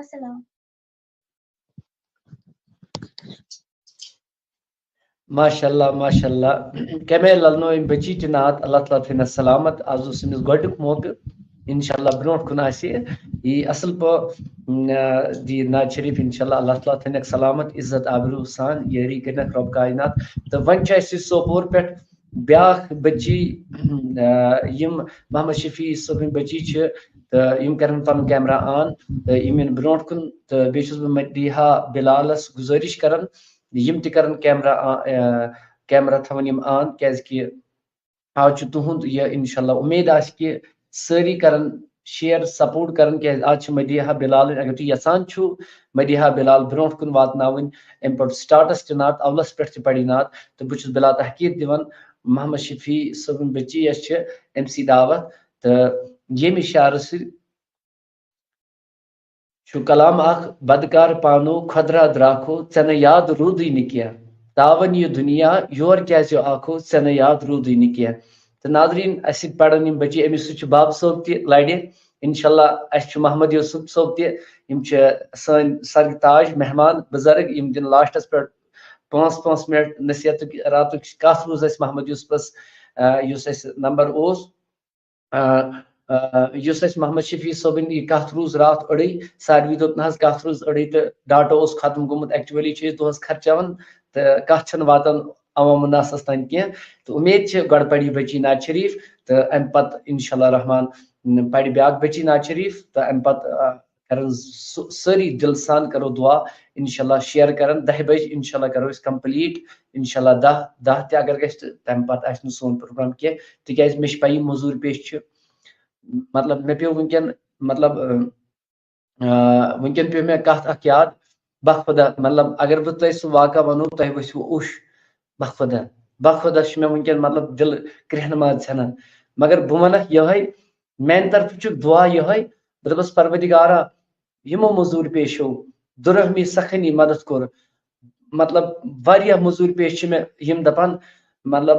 السلام۔ ماشاء اللہ، ماشاء اللہ۔ کمے للنو یم بچی چہ نعت، اللہ تعالیٰ تھٲینس سلامت۔ از اوس أمِس گۄڈنیُک موقعہٕ، انشاءاللہ برونٛٹھ کُن آسہِ یہِ اصل پٲ-، م، آ، دی نعت شریف، انشاءاللہ اللہ تعالیٰ تھٲینکھ سلامت، عزت آبروٗ سان یٲری کٔرنکھ رۄب کاینات۔ تہٕ وۄنۍ چھِ اَسہِ سوپور پٮ۪ٹھ بیٛاکھ بچی، آ، یِم محمد شفیع صٲبٕنۍ بچی چھِ، تہٕ یِم کرن پنُن کیمرہ آن، تہٕ یِم یِن برونٛٹھ کُن۔ تہٕ بیٚیہِ چھُس بہٕ مدیحہ بلالس گُزٲرِش کران، یِم تہِ کرن کیمرہ آ-، آ، کیمرہ تھاوان یِم آن، کیازِ کہِ آز چھُ تُہُنٛد یہِ انشاءاللہ۔ اُمید آسہِ کہِ سٲری کرن شیئر، سپورٹ کرن، کیازِ آز چھِ مدیحہ بلال، اگر تُہۍ یژھان چھِو مدیحہ بلال برونٛٹھ کُن واتناوٕنۍ، اَمہِ پٮ۪ٹھ سٹارٹس تہِ نعت اولس پٮ۪ٹھ تہِ پرِ نعت، تہٕ بہٕ چھُس بلا تحقیر دِوان محمد شفیع صٲبٕنۍ بچی یۄس چھِ، أمۍ سٕے دعوت۔ تہٕ ییٚمہِ اشارٕ سۭتۍ چھُ کلام اکھ، بدکار پانو خۄدرا درٛاکھو، ژےٚ نہٕ یاد روٗدٕے نہٕ کینٛہہ۔ تاوَن یہِ دُنیا یور کیٛازِ آکھو، ژےٚ نہٕ یاد روٗدٕے نہٕ کینٛہہ۔ تہٕ ناظریٖن، اَسہِ سۭتۍ پَرَن یِم بچی، أمِس سۭتۍ چھُ باب صٲب تہِ لَرِ۔ انشاءاللہ اَسہِ چھُ محمد یوسف صٲب تہِ، یِم چھِ سٲنۍ سرگ تاج مہمان بُزرگ، یِم دِن لاسٹَس پٮ۪ٹھ پانٛژھ پانٛژھ منٹ نصیحتُک راتُک کَتھ روٗز اَسہِ محمد یوسفَس، آ، یُس اَسہِ نمبر اوس۔ آ، آ، یُس اَسہِ محمد شفیع صٲبٕنۍ یہِ کَتھ روٗز راتھ أڑٕے، ساروی دوٚپ نہ حظ کَتھ روٗز أڑٕے تہٕ ڈاٹا اوس ختم گوٚمُت، ایکچولی چھِ أسۍ دۄہَس خرچاوان تہٕ کَتھ چھَنہٕ واتان عوام الناسَس تام کینٛہہ۔ تہٕ اُمید چھِ گۄڈٕ پَرِ یہِ بچی نعت شریف تہٕ اَمہِ پَتہٕ انشاءاللہ رحمان پَرِ بیٛاکھ بچی نعت شریف تہٕ اَمہِ پَتہٕ، آ، کرن س-، سٲری دل سان کرو دعا، انشاءاللہ شیئر کرن، دَہہِ بجہِ انشاءاللہ کرو أسۍ کمپلیٹ، انشاءاللہ دَہ، دَہ تہِ اگر گژھِ تہٕ تمہِ پتہٕ آسہِ نہٕ سون پروگرام کینٛہہ، تِکیازِ مےٚ چھِ پَیی مٔزوٗرۍ پیش چھِ، مطلب مےٚ پیوٚو وٕنکیٚن، مطلب، آ، وٕنکیٚن پیوٚو مےٚ کتھ اکھ یاد، بخدا، مطلب اگر بہٕ تۄہہِ سُہ واقعہ ونو تۄہہِ ؤسِو اوٚش، بخدا، بخدا چھُ مےٚ وٕنکیٚن مطلب دل کرٛیٚہنہٕ منٛز ژھٮ۪نان، مگر بہٕ ونکھ یِہوٚے، میانہِ طرفہٕ چھُ دعا یِہوٚے، بہٕ دَپَس، پروردگارا، یِمو مٔزوٗرۍ پیشو دُرحمی سخنی مدد کوٚر، مطلب واریاہ مٔزوٗرۍ پیش چھِ مےٚ یِم دَپان، مطلب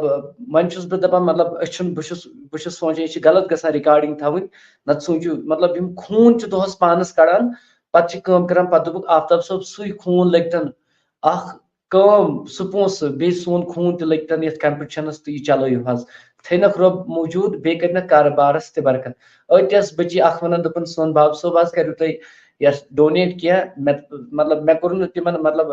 وۄنۍ چھُس بہٕ دَپان، مطلب أسۍ چھُنہٕ، بہٕ چھُس، بہٕ چھُس سونٛچان یہِ چھِ غلط گژھان ریکارڈنگ تھاوٕنۍ، نَتہٕ سوٗنٛچِو، مطلب یِم خوٗن چھِ دۄہَس پانَس کَڑان، پَتہٕ چھِ کٲم کَران، پَتہٕ دوٚپُکھ، آفتاب صٲب، سُے خوٗن لٔگۍ تَن اَکھ کٲم، سُہ پونٛسہٕ، بیٚیہِ سون خوٗن تہِ لٔگۍ تَن یَتھ کمپِٹشَنَس تہٕ یہِ چلٲیِو حظ۔ تھٲینَکھ رۄب موٗجوٗد، بیٚیہِ کَرنَکھ کارٕبارَس تہِ برکت۔ أتۍ ٲس بٔچی اَکھ وَنان، دوٚپُن، سون باب صٲب حظ کَریو تۄہہِ یَتھ ڈونیٹ کینٛہہ، مےٚ، مطلب مےٚ کوٚر نہٕ تِمَن، مطلب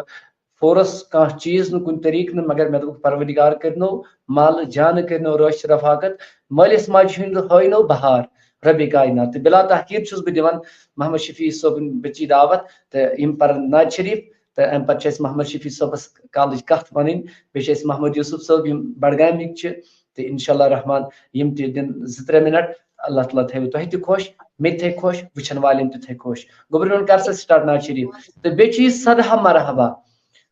فورس کانٛہہ چیٖز نہٕ کُنہِ طریٖقہٕ نہٕ، مگر مےٚ دوٚپُکھ، پروردگار کٔرنو مال جانہٕ، کٔرنو رٲچھ رفاقت، مٲلِس ماجہِ ہُنٛد ہٲینو بہار ربِ کاینات۔ تہٕ بلا تحقیر چھُس بہٕ دِوان محمد شفیع صٲبٕنۍ بٔچی دعوت تہٕ یِم پَرَن نعت شریف۔ تہٕ اَمہِ پَتہٕ چھِ اَسہِ محمد شفیع صٲبَس کالٕچ کَتھ وَنٕنۍ، بیٚیہِ چھِ اَسہِ محمد یوسف صٲب، یِم بڈگامِکۍ چھِ، تہٕ انشاءاللہ رحمان یِم تہِ دِن زٕ ترٛےٚ مِنٹ۔ اللہ تعالیٰ تھٲوِو تۄہہِ تہِ خۄش، مےٚ تہِ تھٲوِ خۄش، وٕچھَن والٮ۪ن تہِ تھٲوِ خۄش۔ گوٚبرِنُن کر سا سٹارٹ نعت شریف۔ تہٕ بیٚیہِ چھُ یہِ سدہا مرحبا،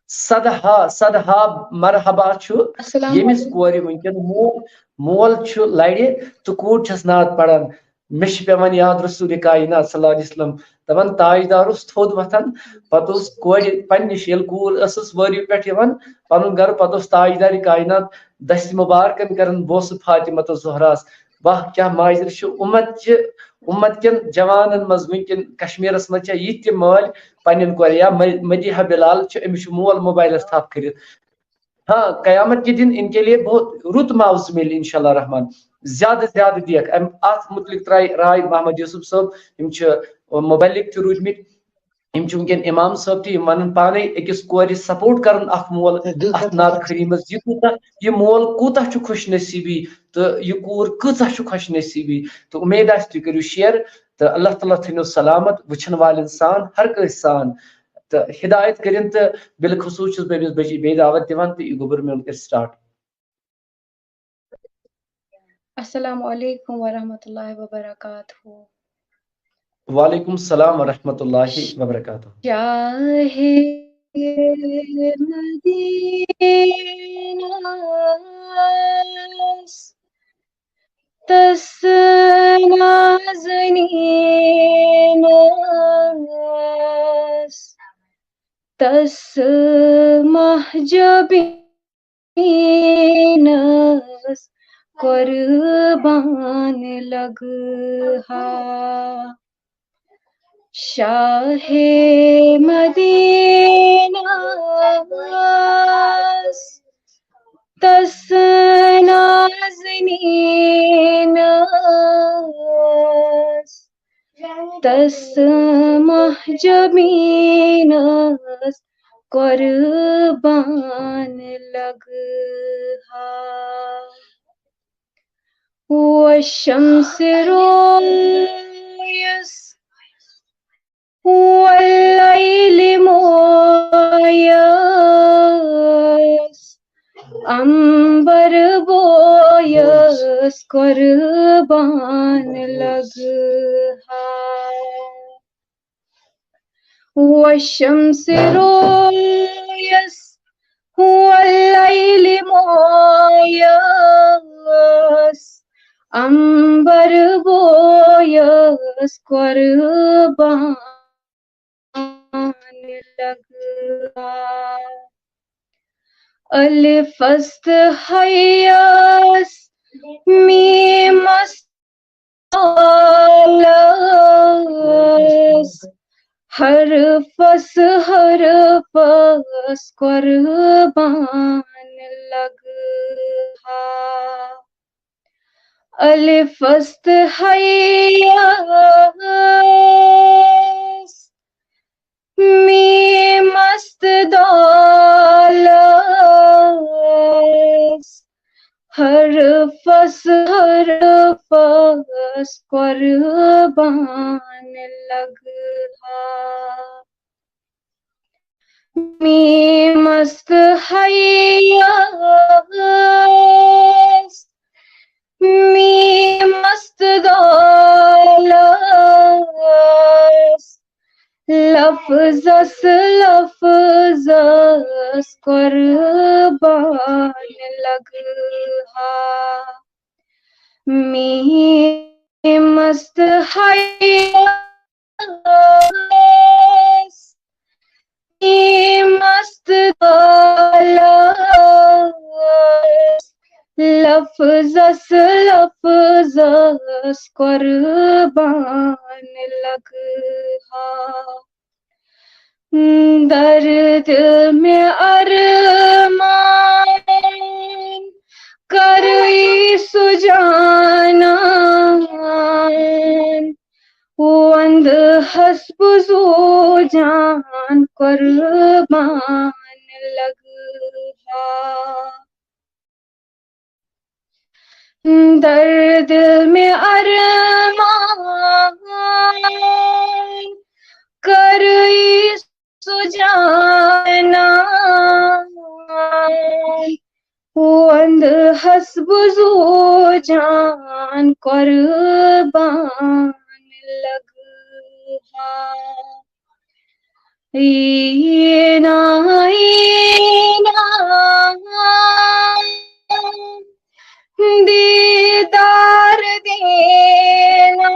سدہا، سدہا مرحبا چھُ، السلام ییٚمِس علیکم۔ کورِ وٕنکیٚن مول، مول چھُ لرِ تہٕ کوٗر چھَس نعت پران۔ مےٚ چھِ پٮ۪وان یاد رسول کائنات صلی اللہ علیہ وسلم دپان، تاجدار اوس تھوٚد وۄتھان، پتہٕ اوس کورِ پننِش، ییٚلہِ کوٗر ٲسٕس وٲرِو پٮ۪ٹھ یِوان پنُن گرٕ، پتہٕ اوس تاجدار کائنات دستِ مبارکن کران بوسہٕ فاطمہ تہٕ زہراس۔ واہ کیٛاہ ماجر چھِ، اُمت چہِ، اُمت کٮ۪ن جوانن منٛز وٕنکٮ۪ن کشمیرس منٛز چھےٚ یہِ تہِ مٲلۍ پننٮ۪ن کورِ، یا مہ-، مدیحہ بلال چھِ، أمِس چھُ مول موبایلس تھپھ کٔرِتھ۔ ہاں، قیامت کے دن ان کے لیے بہت رُت معاوضہٕ میلہِ انشاءاللہ رحمان، زیادٕ زیادٕ دِیَکھ۔ اَمہِ اَتھ مُتعلِق ترٛایہِ راے محمد یوسف صٲب، یِم چھِ مُبلِغ تہِ روٗدمٕتۍ، یِم چھِ وٕنکیٚن امام صٲب تہِ، یِم وَنان پانے أکِس کورِ سپورٹ کَرُن اَکھ مول اَتھ نعت خٲری منٛز، یہِ کوٗتاہ، یہِ مول کوٗتاہ چھُ خۄش نصیٖبی تہٕ یہِ کوٗر کۭژاہ چھُ خۄش نصیٖبی۔ تہٕ اُمید آسہِ تُہۍ کٔرِو شیئر تہٕ اللہ تعالیٰ تھٲینو سلامت وٕچھَن والٮ۪ن سان، ہر کٲنٛسہِ سان۔ تہٕ ہدایت کٔرِن تہٕ بالخصوٗص چھُس بہٕ أمِس بٔچی بیٚیہِ دعوت دِوان تہٕ یہِ گوٚبُر میون کٔرِتھ سٹارٹ۔ السلام علیکم ورحمۃ اللہ وبرکاتہ۔ وعلیکم السلام ورحمۃ اللہ وبرکاتہ۔ شاہ مدینہ تس نازنینس، تس مہجبینس قربان لگہا۔ شاہ مدینہ تس نازنینس، تس مہجبینس قربان لگہا۔ و شمس رویس واللیل مویس، عنبر بویس قربان لگہا۔ و شمس رویس واللیل مویس، عنبر بویس قربان لگہا۔ الف است حیس میم است دالس، حرفس حرفس قربان لگہا۔ الف است حیس میم است دالس، حرفس حرفس قربان لگہا۔ میم است حیس میم است دالس، لفظس لفظس قربان لگہا۔ میم است حیس میم است دالس، لفظس لفظس قربان لگہا۔ در دل میں ارمان کر عیسی جانان، وند حسب زو جان قربان لگہا۔ در دل میں ارمان کر عیسی جانان، وند حسب زو جان قربان لگہا۔ اینا اینا دیدار دینا،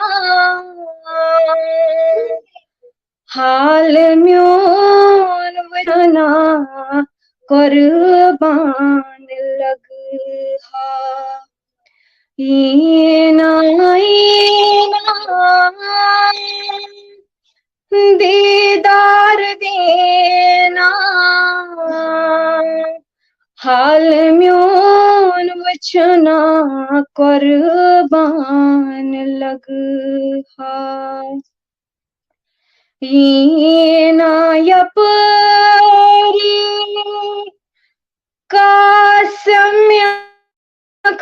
حال میون وچھنا قربان لگہا۔ اینا اینا دیدار دینا، حال میون وچھنا قربان لگہا۔ اینا یپاری قاسم یخاری،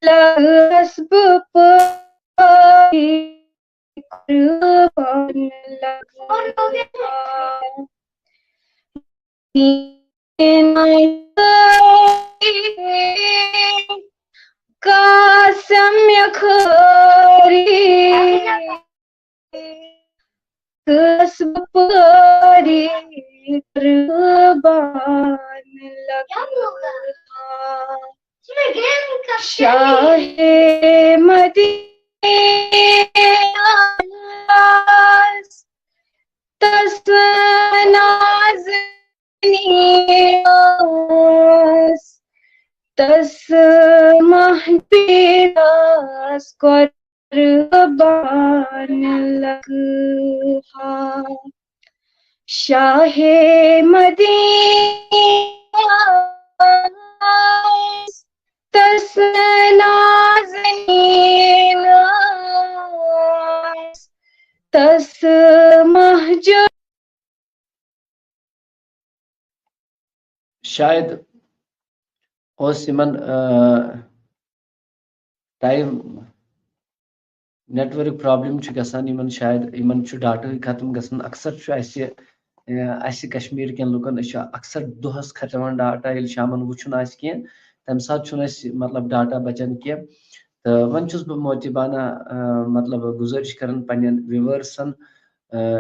لگس بہٕ پٲری قربان لگہا۔ قاسم یخاری، قاسم یخاری قربان لگہا۔ شاہ مدینہ تس نازنینس، تس ماہ پیراس قربان لگہا۔ شاہ مدینہ تس نازنین تس مہجر۔ شاید اوس یِمن ٹایم نیٹورک پرابلم چھُ گژھان یِمن، شاید یِمن چھُ ڈاٹاہٕے ختم گژھان۔ اکثر چھُ اَسہِ اَسہِ کشمیٖر کٮ۪ن لُکن، أسۍ چھِ اکثر دۄہس خرچاوان ڈاٹا، ییٚلہِ شامن وٕچھُن آسہِ کینٛہہ، تمہِ ساتہٕ چھُنہٕ اَسہِ مطلب ڈاٹا بچان کینٛہہ۔ تہٕ وۄنۍ چھُس بہٕ موتیبانہ مطلب گُزٲرِش کران پننٮ۪ن ویورسن،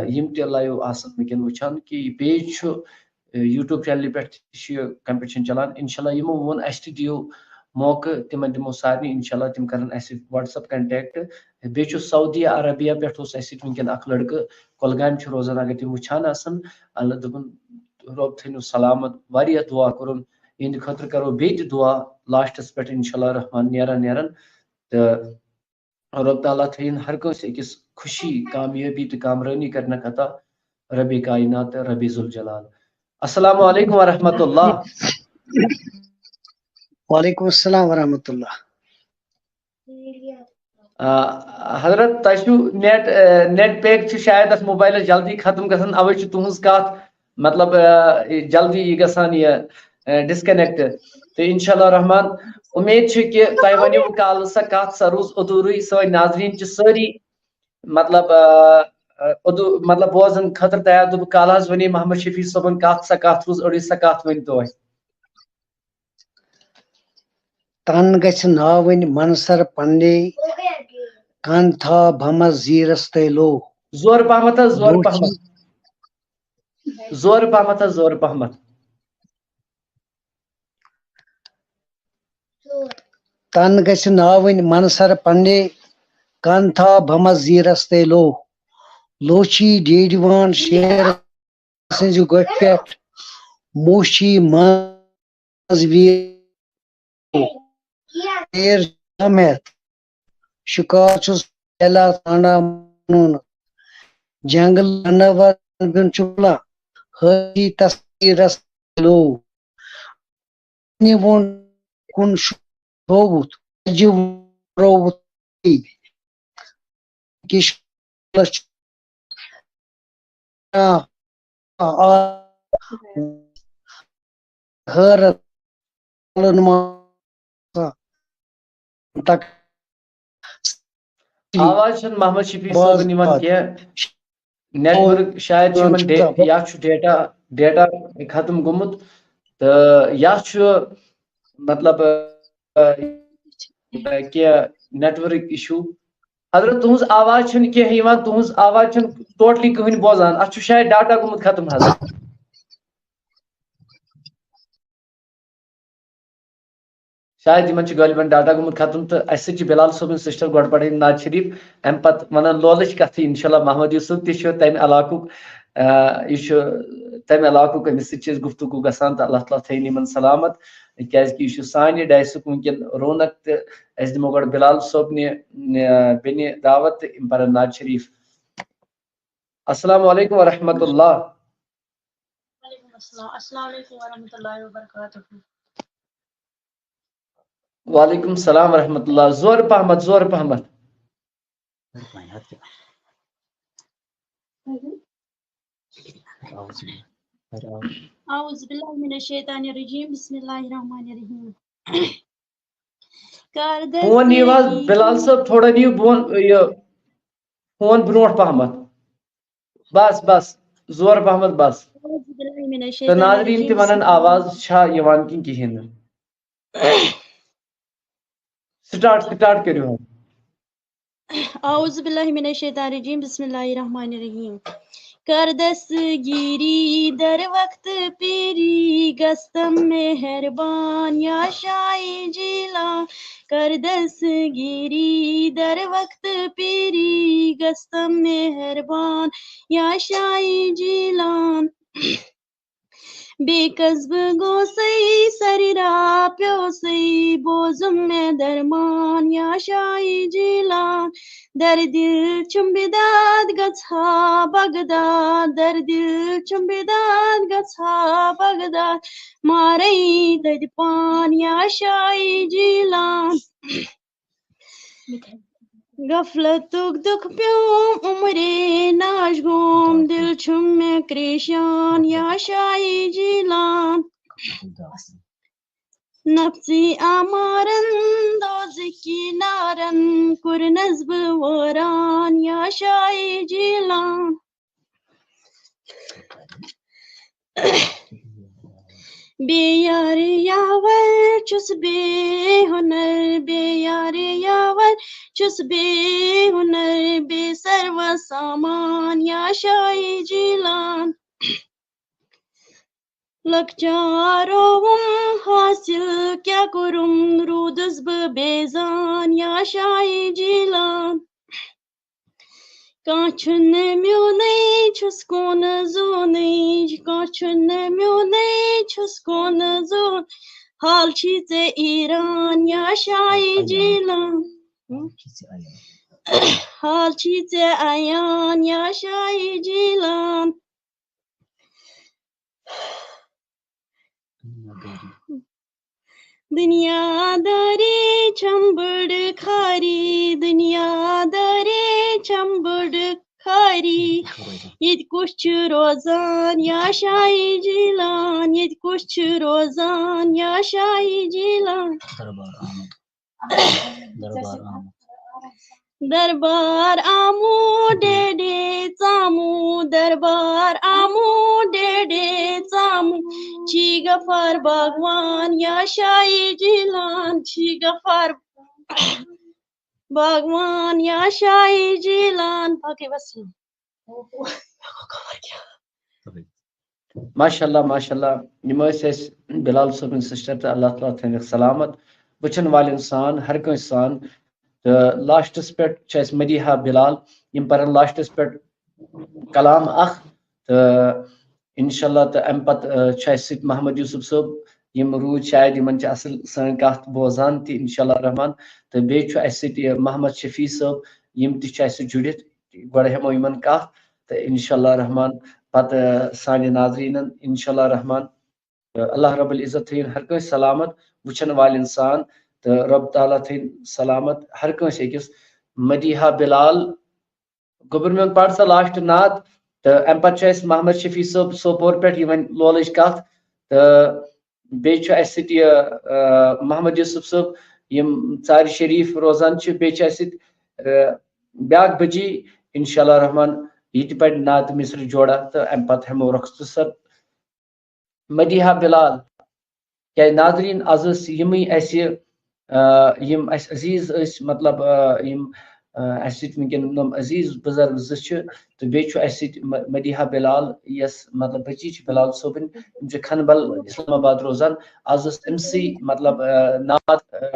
یِم تہِ لایو آسن وٕنکیٚن وٕچھان، کہِ یہِ پیج چھُ یوٗٹیوب چینلہِ پٮ۪ٹھ تہِ چھُ یہِ کمپٹیشن چلان۔ انشاءاللہ یِمو ووٚن اَسہِ تہِ دِیِو موقعہٕ، تِمن دِمو سارنٕے، انشاءاللہ تِم کرن اَسہِ سۭتۍ WhatsApp contact۔ بیٚیہِ چھُ سعودی عربیہ پٮ۪ٹھ اوس اَسہِ سۭتۍ وٕنکیٚن اکھ لڑکہٕ، کۄلگامہِ چھُ روزان، اگر تِم وٕچھان آسن، اللہ دوٚپُن، رۄب تھٲینو سلامت، واریاہ دعا کوٚرُن، یِہنٛدِ خٲطرٕ کرو بیٚیہِ تہِ دعا لاسٹس پٮ۪ٹھ انشاءاللہ رحمان نیران نیران۔ تہٕ رۄب تعالیٰ تھٲیِن ہر کٲنٛسہِ أکِس خوشی، کامیٲبی تہٕ کامرٲنی کرنہٕ خطا ربِ کائنات تہٕ ربِ ذوالجلال۔ السلام علیکم ورحمۃ اللہ۔ وعلیکم السلام ورحمۃ اللہ۔ آ، حضرت، تۄہہِ چھُو نیٹ، آ، نیٹ پیک چھُ شاید اتھ موبایلس جلدی ختم گژھان، اوے چھُ تُہنٛز کتھ مطلب، آ، جلدی یہِ گژھان یہِ، آ، ڈسکنیکٹ۔ تہٕ انشاءاللہ رحمان، امید چھِ کہِ تۄہہِ ؤنِو کالہٕ سۄ کتھ، سۄ روٗز ادھورٕے۔ سٲنۍ ناظریٖن چھِ سٲری مطلب، آ، آ، ادھو-، مطلب بوزن خٲطرٕ تیار۔ دوٚپُکھ کالہٕ حظ ؤنی محمد شفیع صٲبن کتھ، سۄ کتھ روٗز أڑٕے، سۄ کتھ ؤنۍ تو اَسہِ۔ تن گژھِ ناوٕنۍ منصر پننے، کن تھا بھمس زیرس تیلو۔ زور پہمت حظ، زور پہمت۔ زور پہمت حظ، زور پہمت۔ تن گژھِ ناوٕنۍ منصر پننے، کن تھا بھمس زیرس تیلو۔ لوچی ڈیڈوان شیر سٕنزِ گۄپھِ پٮ۪ٹھ موشی منز ویر۔ شیر جام ہٮ۪تھ شِکار چھُس لیلا ژانڈا مانُن۔ جنگل جانور بیُن چھُ بُلان حٲجی تصویرس لو۔ نِوُن کُن شووُت اجہِ رووُت۔ کِش آ، آ، آ، حٲرت ما تک۔ آواز چھنہٕ محمد شفیع صٲبن یِوان کینٛہہ۔ نیٹ ورک شاید چھُ یِمن ڈے-، یا چھُ ڈیٹا، ڈیٹا ختم گوٚمُت تہٕ یا چھُ مطلب، آ، کینٛہہ نیٹ ورک issue۔ حضرت، تُہنٛز آواز چھنہٕ کینٛہہ یِوان، تُہنٛز آواز چھنہٕ totally کٕہٕنۍ بوزان۔ اتھ چھُ شاید ڈاٹا گوٚمُت ختم حضرت۔ شاید یِمن چھُ غٲلبن ڈاٹا گوٚمُت ختم، تہٕ اسہِ سۭتۍ چھِ بلال صٲبٕنۍ سسٹر گۄڈٕ پرٕنۍ نعت شریف، امہِ پتہٕ ونان لولٕچ کتھٕ۔ انشاءاللہ محمد یوسف تہِ چھُ تمہِ علاقُک، آ، یہِ چھُ تمہِ علاقُک، أمِس سۭتۍ چھِ أسۍ گفتگو گژھان، تہٕ اللہ تعالیٰ تھٲیِن یِمن سلامت، کیازِ کہِ یہِ چھُ سانہِ ڈایسُک وٕنکیٚن رونق۔ تہٕ أسۍ دِمو گۄڈٕ بلال صٲبنہِ، آ، بیٚنہِ دعوت تہٕ یِم پرن نعت شریف۔ السلام علیکم ورحمۃ اللہ۔ وعلیکم السلام۔ السلام علیکم ورحمۃ اللہ وبرکاتہ۔ وعلیکم السلام ورحمۃ اللہ۔ زور پہمت، زور پہمت۔ اعوذ باللہ من الشیطان الرجیم۔ بسم اللہ الرحمن الرحیم۔ فون نِیِو حظ بلال صٲب، تھوڑا نِیِو بۄن یہِ فون برونٛٹھ پہمتھ۔ بس بس، زور پہمتھ بس۔ تہٕ ناظریٖن تہِ ونن آواز چھا یِوان کِنہٕ کِہیٖنۍ نہٕ۔ سٹارٹ، سٹارٹ کٔرِو حظ۔ اعوذ باللہ من الشیطان الرجیم۔ بسم اللہ الرحمن الرحیم۔ کر دستگیری در وقت پیری گستم مہربان یا شاہی جیلان۔ کر دستگیری در وقت پیری گستم مہربان یا شاہی جیلان۔ بیٚیہِ کَس بہٕ گوسَے سَرِ را پیوسَے، بوزُم مےٚ درمان یا شاہی جیٖلان۔ دَردِ چھُم بِداد گژھا بغداد، دَردِ چھُم بِداد گژھا بغداد، مارَے تَتہِ پان یا شاہی جیٖلان۔ غفلتُک دُکھ پیوم عمرے ناش گوم، دِل چھُم مےٚ کریشان یا شاہی جیٖلان۔ نفسی آمارن دوزکی نارن، کوٚرنس بہٕ وٲران یا شاہی جیٖلان۔ بے یار یاور چھُس بے ہُنر، بے یار یاور چھُس بے ہُنر، بے سرو سامان یا شاہی جیٖلان۔ لۄکچارووُم حٲصِل کیٛاہ کوٚرُم، روٗدُس بہٕ بے زان یا شاہی جیٖلان۔ کانٛہہ چھُنہٕ میونُے، چھُس کونہٕ زونٕے، کانٛہہ چھُنہٕ میونُے، چھُس کونہٕ زون۔ حال چھی ژےٚ ایران یا شاہی جیٖلان۔ حال چھی ژےٚ عیان یا شاہی جیٖلان۔ دُنیا دٲری چھم بٔڑ خٲری، دُنیا دٲری چھم بٔڑ خٲری۔ ییٚتہِ کُس چھُ روزان یا شاہی جیٖلان، ییٚتہِ کُس چھُ روزان یا شاہی جیٖلان۔ دربار آمد۔ دربار آمد۔ دربار آمو ڈیڈے ژامو، دربار آمو ڈیڈے ژامو۔ چھی غفار باغوان یا شاہی جیٖلان، چھی غفار باغوان یا شاہی جیٖلان۔ باقٕے وسلام۔ ماشاء اللہ، ماشاء اللہ۔ یِم ٲسۍ اَسہِ بِلال صٲبٕنۍ سِسٹر، تہٕ اللہ تعالیٰ تھٲینَکھ سلامت۔ وٕچھَن والٮ۪ن سان، ہر کٲنٛسہِ سان۔ تہٕ لاسٹَس پٮ۪ٹھ چھِ اَسہِ مدیحہ بِلال، یِم پَرَن لاسٹَس پٮ۪ٹھ کلام اَکھ۔ تہٕ اِنشاء اللہ، تہٕ اَمہِ پَتہٕ، آ، چھُ اَسہِ سۭتۍ محمد یوسف صٲب، یِم روٗدۍ شاید، یِمَن چھِ اَصٕل سٲنۍ کَتھ بوزان تہِ، اِنشاء اللہ الرحمن۔ تہٕ بیٚیہِ چھُ اَسہِ سۭتۍ یہِ محمد شفیع صٲب، یِم تہِ چھِ اَسہِ سۭتۍ جُڑِتھ۔ گۄڈٕ ہٮ۪مو یِمَن کَتھ، تہٕ اِنشاء اللہ الرحمن پَتہٕ سانہِ ناظریٖنَن، اِنشاء اللہ الرحمن۔ تہٕ اللہ رب العزت تھٲیِن ہر کٲنٛسہِ سلامت، وٕچھَن والٮ۪ن سان، تہٕ رب تعالیٰ تھٲیِن سلامت ہر کٲنٛسہِ أکِس۔ مدیحہ بِلال، گوٚبُر میون، پَر سا لاسٹ نعت، تہٕ اَمہِ پَتہٕ چھُ اَسہِ محمد شفیع صٲب سوپور پٮ۪ٹھ، یہِ وَنہِ لولٕچ کَتھ، تہٕ بیٚیہِ چھُ اَسہِ سۭتۍ یہِ، آ، محمد یوسف صٲب، یِم ژارِ شریٖف روزان چھِ، بیٚیہِ چھِ اَسہِ سۭتۍ، آ، بیٛاکھ بٔچی، اِنشاء اللہ الرحمن، یہِ تہِ پَرِ نعت مصرٕ جوڑا، تہٕ اَمہِ پَتہٕ ہٮ۪مو رۄخصت سَر۔ مدیحہ بِلال۔ کیٛازِ ناظریٖن، آز ٲسۍ یِمٕے اَسہِ، آ، یِم اَسہِ عزیٖز ٲسۍ، مطلب، آ، یِم، آ، اَسہِ سۭتۍ وٕنکیٚن یِم عزیٖز بُزرگ زٕ چھِ، تہٕ بیٚیہِ چھُ اَسہِ سۭتۍ م-، مدیحہ بِلال، یۄس، مطلب، بٔچی چھِ بِلال صٲبٕنۍ، تِم چھِ کھنبل، اسلام آباد روزان۔ آز ٲس أمۍ سٕے، مطلب، آ، نعت، آ،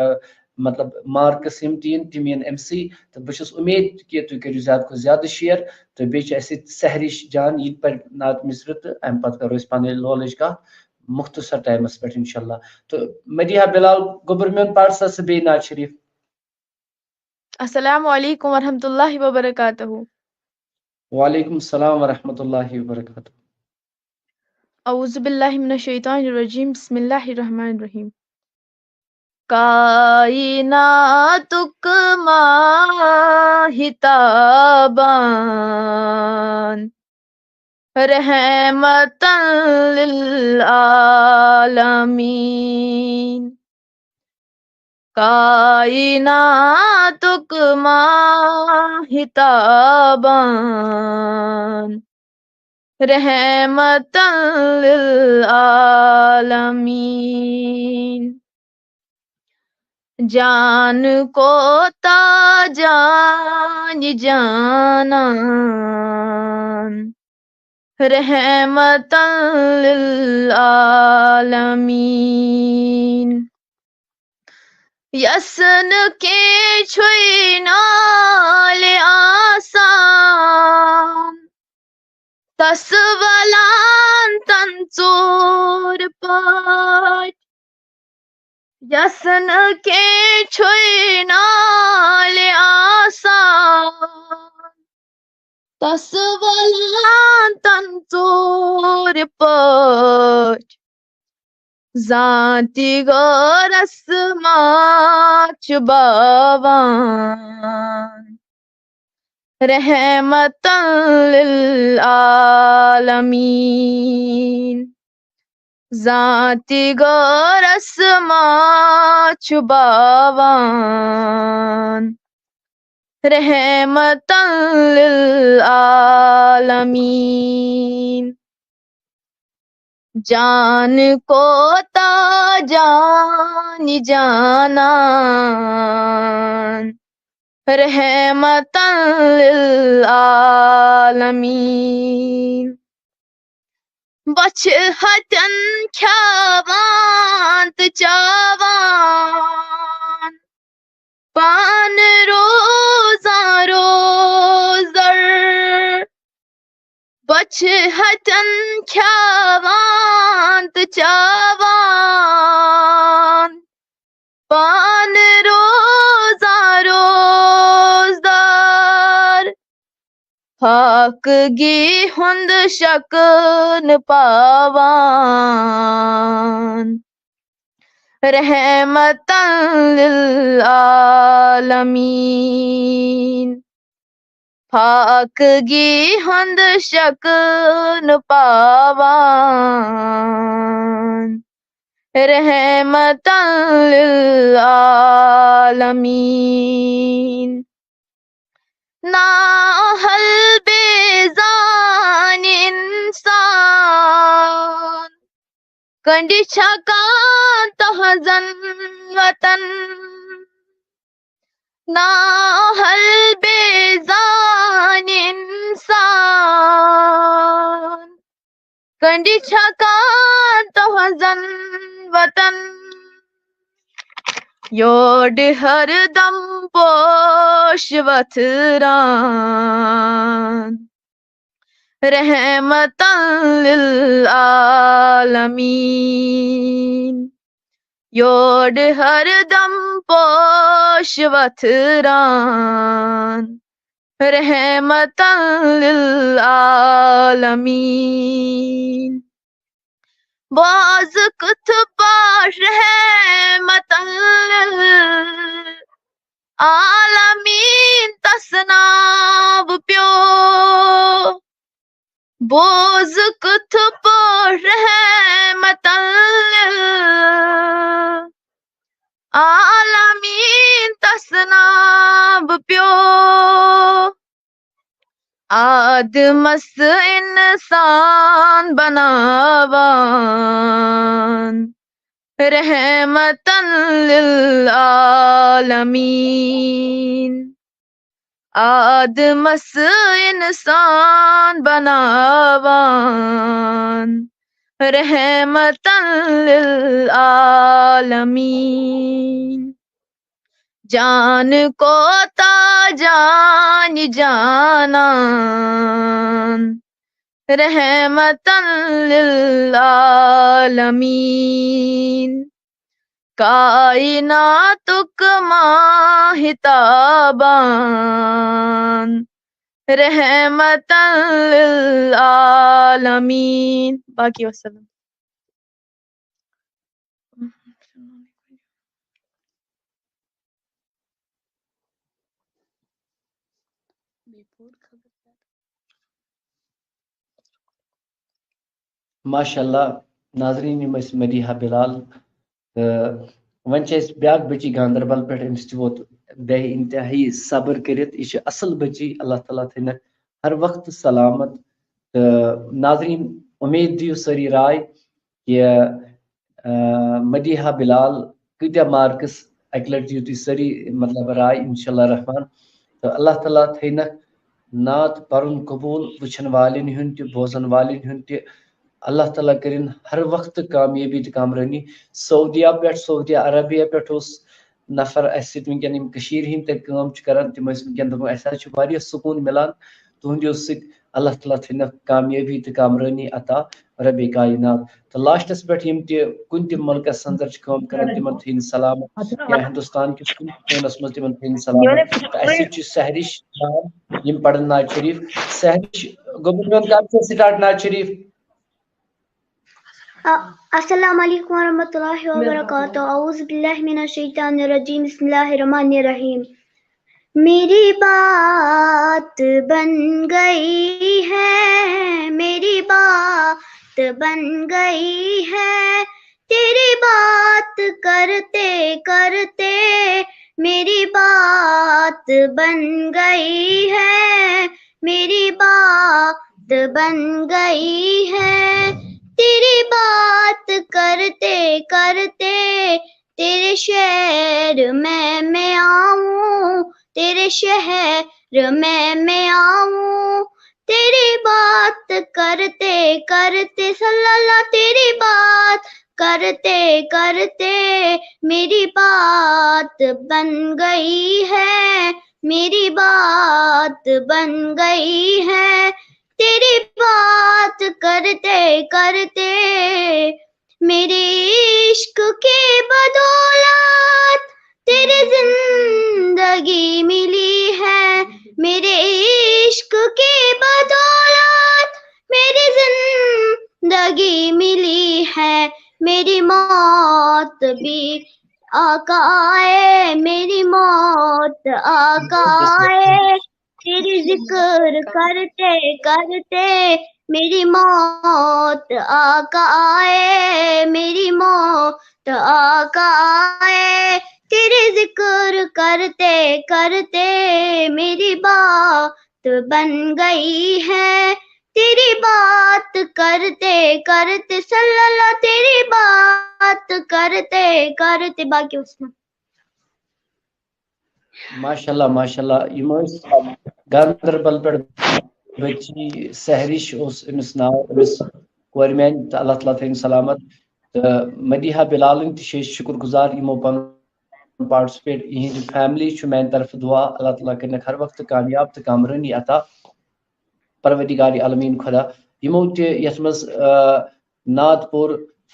مطلب، مارکس یِم تہِ یِن، تِم یِن أمۍ سٕے۔ تہٕ بہٕ چھُس اُمید کہِ تُہۍ کٔرِو زیادٕ کھۄتہٕ زیادٕ شِیر۔ تہٕ بیٚیہِ چھِ اَسہِ ییٚتہِ سحرِش جان، یہِ تہِ پَرِ نعت مصرٕ، تہٕ اَمہِ پَتہٕ کَرو أسۍ پانہٕ ؤنۍ لولٕچ کَتھ مُختصر ٹایمَس پٮ۪ٹھ، اِنشاء اللہ۔ تہٕ مدیحہ بِلال، گوٚبُر میون، پَر سا سُہ بیٚیہِ نعت شریٖف۔ السلام علیکم ورحمۃ اللہ وبرکاتہ۔ وعلیکم السلام ورحمۃ اللہ وبرکاتہ۔ اعوذ باللہ من الشیطان الرجیم، بسم اللہ الرحمن الرحیم۔ کائناتُک ماہتابان، رحمتاً للعالمین۔ کائناتُک ماہتابان، رحمتاً للعالمین۔ جان کوتاہ جان جانان، رحمتاً للعالمین۔ یَس نہٕ کینٛہہ چھُے نالہِ آسان، تس ولان تن ژور پٲٹھۍ، یس نہٕ کینٛہہ چھُے نالہِ آسان۔ تس ولان تن ژور پٲٹھۍ، زانتی غٲرس ما چھُ باوان۔ رحمتن للعالمین۔ زانتی غٲرس ما چھُ باوان۔ رحمتن للعالمین۔ جان کوتاہ جان جانان۔ رحمتن للعالمین۔ بۄچھِ ہتٮ۪ن کھیاوان تہٕ چاوان، پانہٕ روزان روزدر۔ بۄچھِ ہتٮ۪ن کھیاوان تہٕ چاوان، پانہٕ روزان روزدر۔ فاقگی ہُنٛد شک نہٕ پاوان۔ رحمتن للعالمین۔ فاقگی ہُنٛد شک نہٕ پاوان۔ رحمتن للعالمین۔ نااہل بے زان انسان، کنڈِ چھکان تہنزن وطن۔ نااہل بے زان انسان، کنڈِ چھکان تہنزن وطن۔ یورٕ ہر دم پوش وتھران۔ رحمتن للعالمین۔ یورٕ ہر دم پوش وتھران۔ رحمتن للعالمین۔ بوز کتھ پٲٹھۍ رحمتن للعالمین تس ناو پیو۔ بوز کتھ پٲٹھۍ رحمتن للعالمین تس ناو پیو۔ آدمس انسان بناوان۔ رحمتن للعالمین۔ آدمس انسان بناوان۔ رحمتن للعالمین۔ جان کوتاہ جان جانان۔ رحمتن للعالمین۔ کائناتک ماہتابان۔ رحمتن للعالمین۔ باقی وسلم۔ ماشاء اللہ۔ ناظرین، یِم ٲسۍ مدیحہ بلال۔ تہٕ وۄنۍ چھِ اَسہِ بیٛاکھ بٔچی گاندربل پٮ۪ٹھ، أمِس تہِ ووت بے انتہٲیی صبر کٔرِتھ۔ یہِ چھِ اَصٕل بٔچی، اللہ تعالیٰ تھٲینَکھ ہر وقتہٕ سلامت۔ تہٕ ناظرین، اُمید دِیِو سٲری راے کہِ، آ، مدیحہ بلال کۭتیٛاہ marks، اَکہِ لَٹہِ دِیِو تُہۍ سٲری، مطلب، راے، انشاءاللہ الرحمن۔ تہٕ اللہ تعالیٰ تھٲینَکھ نعت پَرُن قبوٗل، وٕچھَن والٮ۪ن ہُنٛد تہِ، بوزَن والٮ۪ن ہُنٛد تہِ۔ اللہ تعالیٰ کٔرِن ہر وقتہٕ کامیٲبی تہٕ کامرٲنی۔ سعودیہ پٮ۪ٹھ، سعودیہ عربیہ پٮ۪ٹھ اوس نفر اَسہِ سۭتۍ وٕنکیٚن، یِم کٔشیٖرِ ہِنٛدۍ تَتہِ کٲم چھِ کَران، تِم ٲسۍ وٕنکیٚن دَپان، اَسہِ حظ چھُ واریاہ سکوٗن مِلان۔ تُہنٛدیو سۭتۍ اللہ تعالیٰ تھٲینَکھ کامیٲبی تہٕ کامرٲنی عطا، رب کائنات۔ تہٕ لاسٹس پٮ۪ٹھ یِم تہِ کُنہِ تہِ مُلکس اندر چھِ کٲم کران، تِمن تھٲیِن سلامت، یا ہندوستان کِس کُنہِ تہِ کوٗنس منٛز تِمن تھٲیِن سلامت۔ تہٕ اَسہِ سۭتۍ چھِ سحرِش جان، یِم پرن نعت شریف۔ سحرِش، گوٚبُر میون، کر ژٕ سٹارٹ نعت شریف؟ السلام علیکم ورحمۃ اللہ وبرکاتہ۔ اعوذ باللہ من الشیطان الرجیم۔ بسم اللہ الرحمن الرحیم۔ میری بات بن گئی ہے، میری بات بن گئی ہے، تیری بات کرتے کرتے میری بات بن گئی ہے، میری بات بن گئی ہے، تیری بات کرتے کرتے تیرے شہر میں میں آؤں، تیرے شہر میں میں آؤں، تیری بات کرتے کرتے، صلی اللہ، تیری بات کرتے کرتے میری بات بن گئی ہے، میری بات بن گئی ہے، تیری بات کرتے کرتے میرے عشق کے بدولت تیرے زندگی ملی ہے، میرے عشق کے بدولت میری زندگی ملی ہے، میری موت بھی آقا آئے، میری موت آقا آئے، تیری ذکر کرتے کرتے میری موت آقا آئے، میری موت آقا آئے، تیری ذکر کرتے کرتے میری بات بن گئی ہے، تیری بات کرتے کرتے، صلی اللہ، تیری بات کرتے کرتے، باقی اس میں۔ ماشاء اللہ، ماشاء اللہ۔ یِم ٲسۍ گاندربل پٮ۪ٹھ بچی سحرِش اوس أمِس ناو، أمِس کورِ میانہِ، تہٕ اللہ تعالیٰ تھٲیِن سلامت۔ تہٕ مدیحہ بلالٕنۍ تہِ چھِ أسۍ شُکر گُزار، یِمو پنُن پارٹسپیٹ، یِہِنٛدِ فیملی چھُ میانہِ طرفہٕ دُعا، اللہ تعالیٰ کٔرِنَکھ ہر وقتہٕ کامیاب تہٕ کامرٲنی عطا۔ پروردگار عالمین خدا، یِمو تہِ یَتھ منٛز، آ، نعت پوٚر،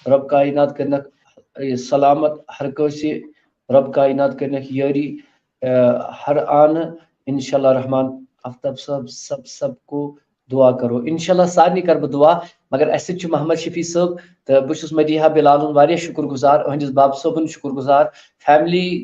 رب کائنات کٔرِنَکھ، آ، سلامت ہر کٲنٛسہِ، رب کائنات کٔرِنَکھ یٲری، آ، ہر آنہٕ، انشاءاللہ رحمان۔ آفتاب صٲب، سب، سب کو دعا کرو۔ انشاءاللہ سارنٕے کرٕ بہٕ دعا، مگر اَسہِ سۭتۍ چھُ محمد شفیع صٲب، تہٕ بہٕ چھُس مدیحہ بلالُن واریاہ شُکر گُزار، أہٕنٛدِس باب صٲبُن شُکر گُزار، فیملی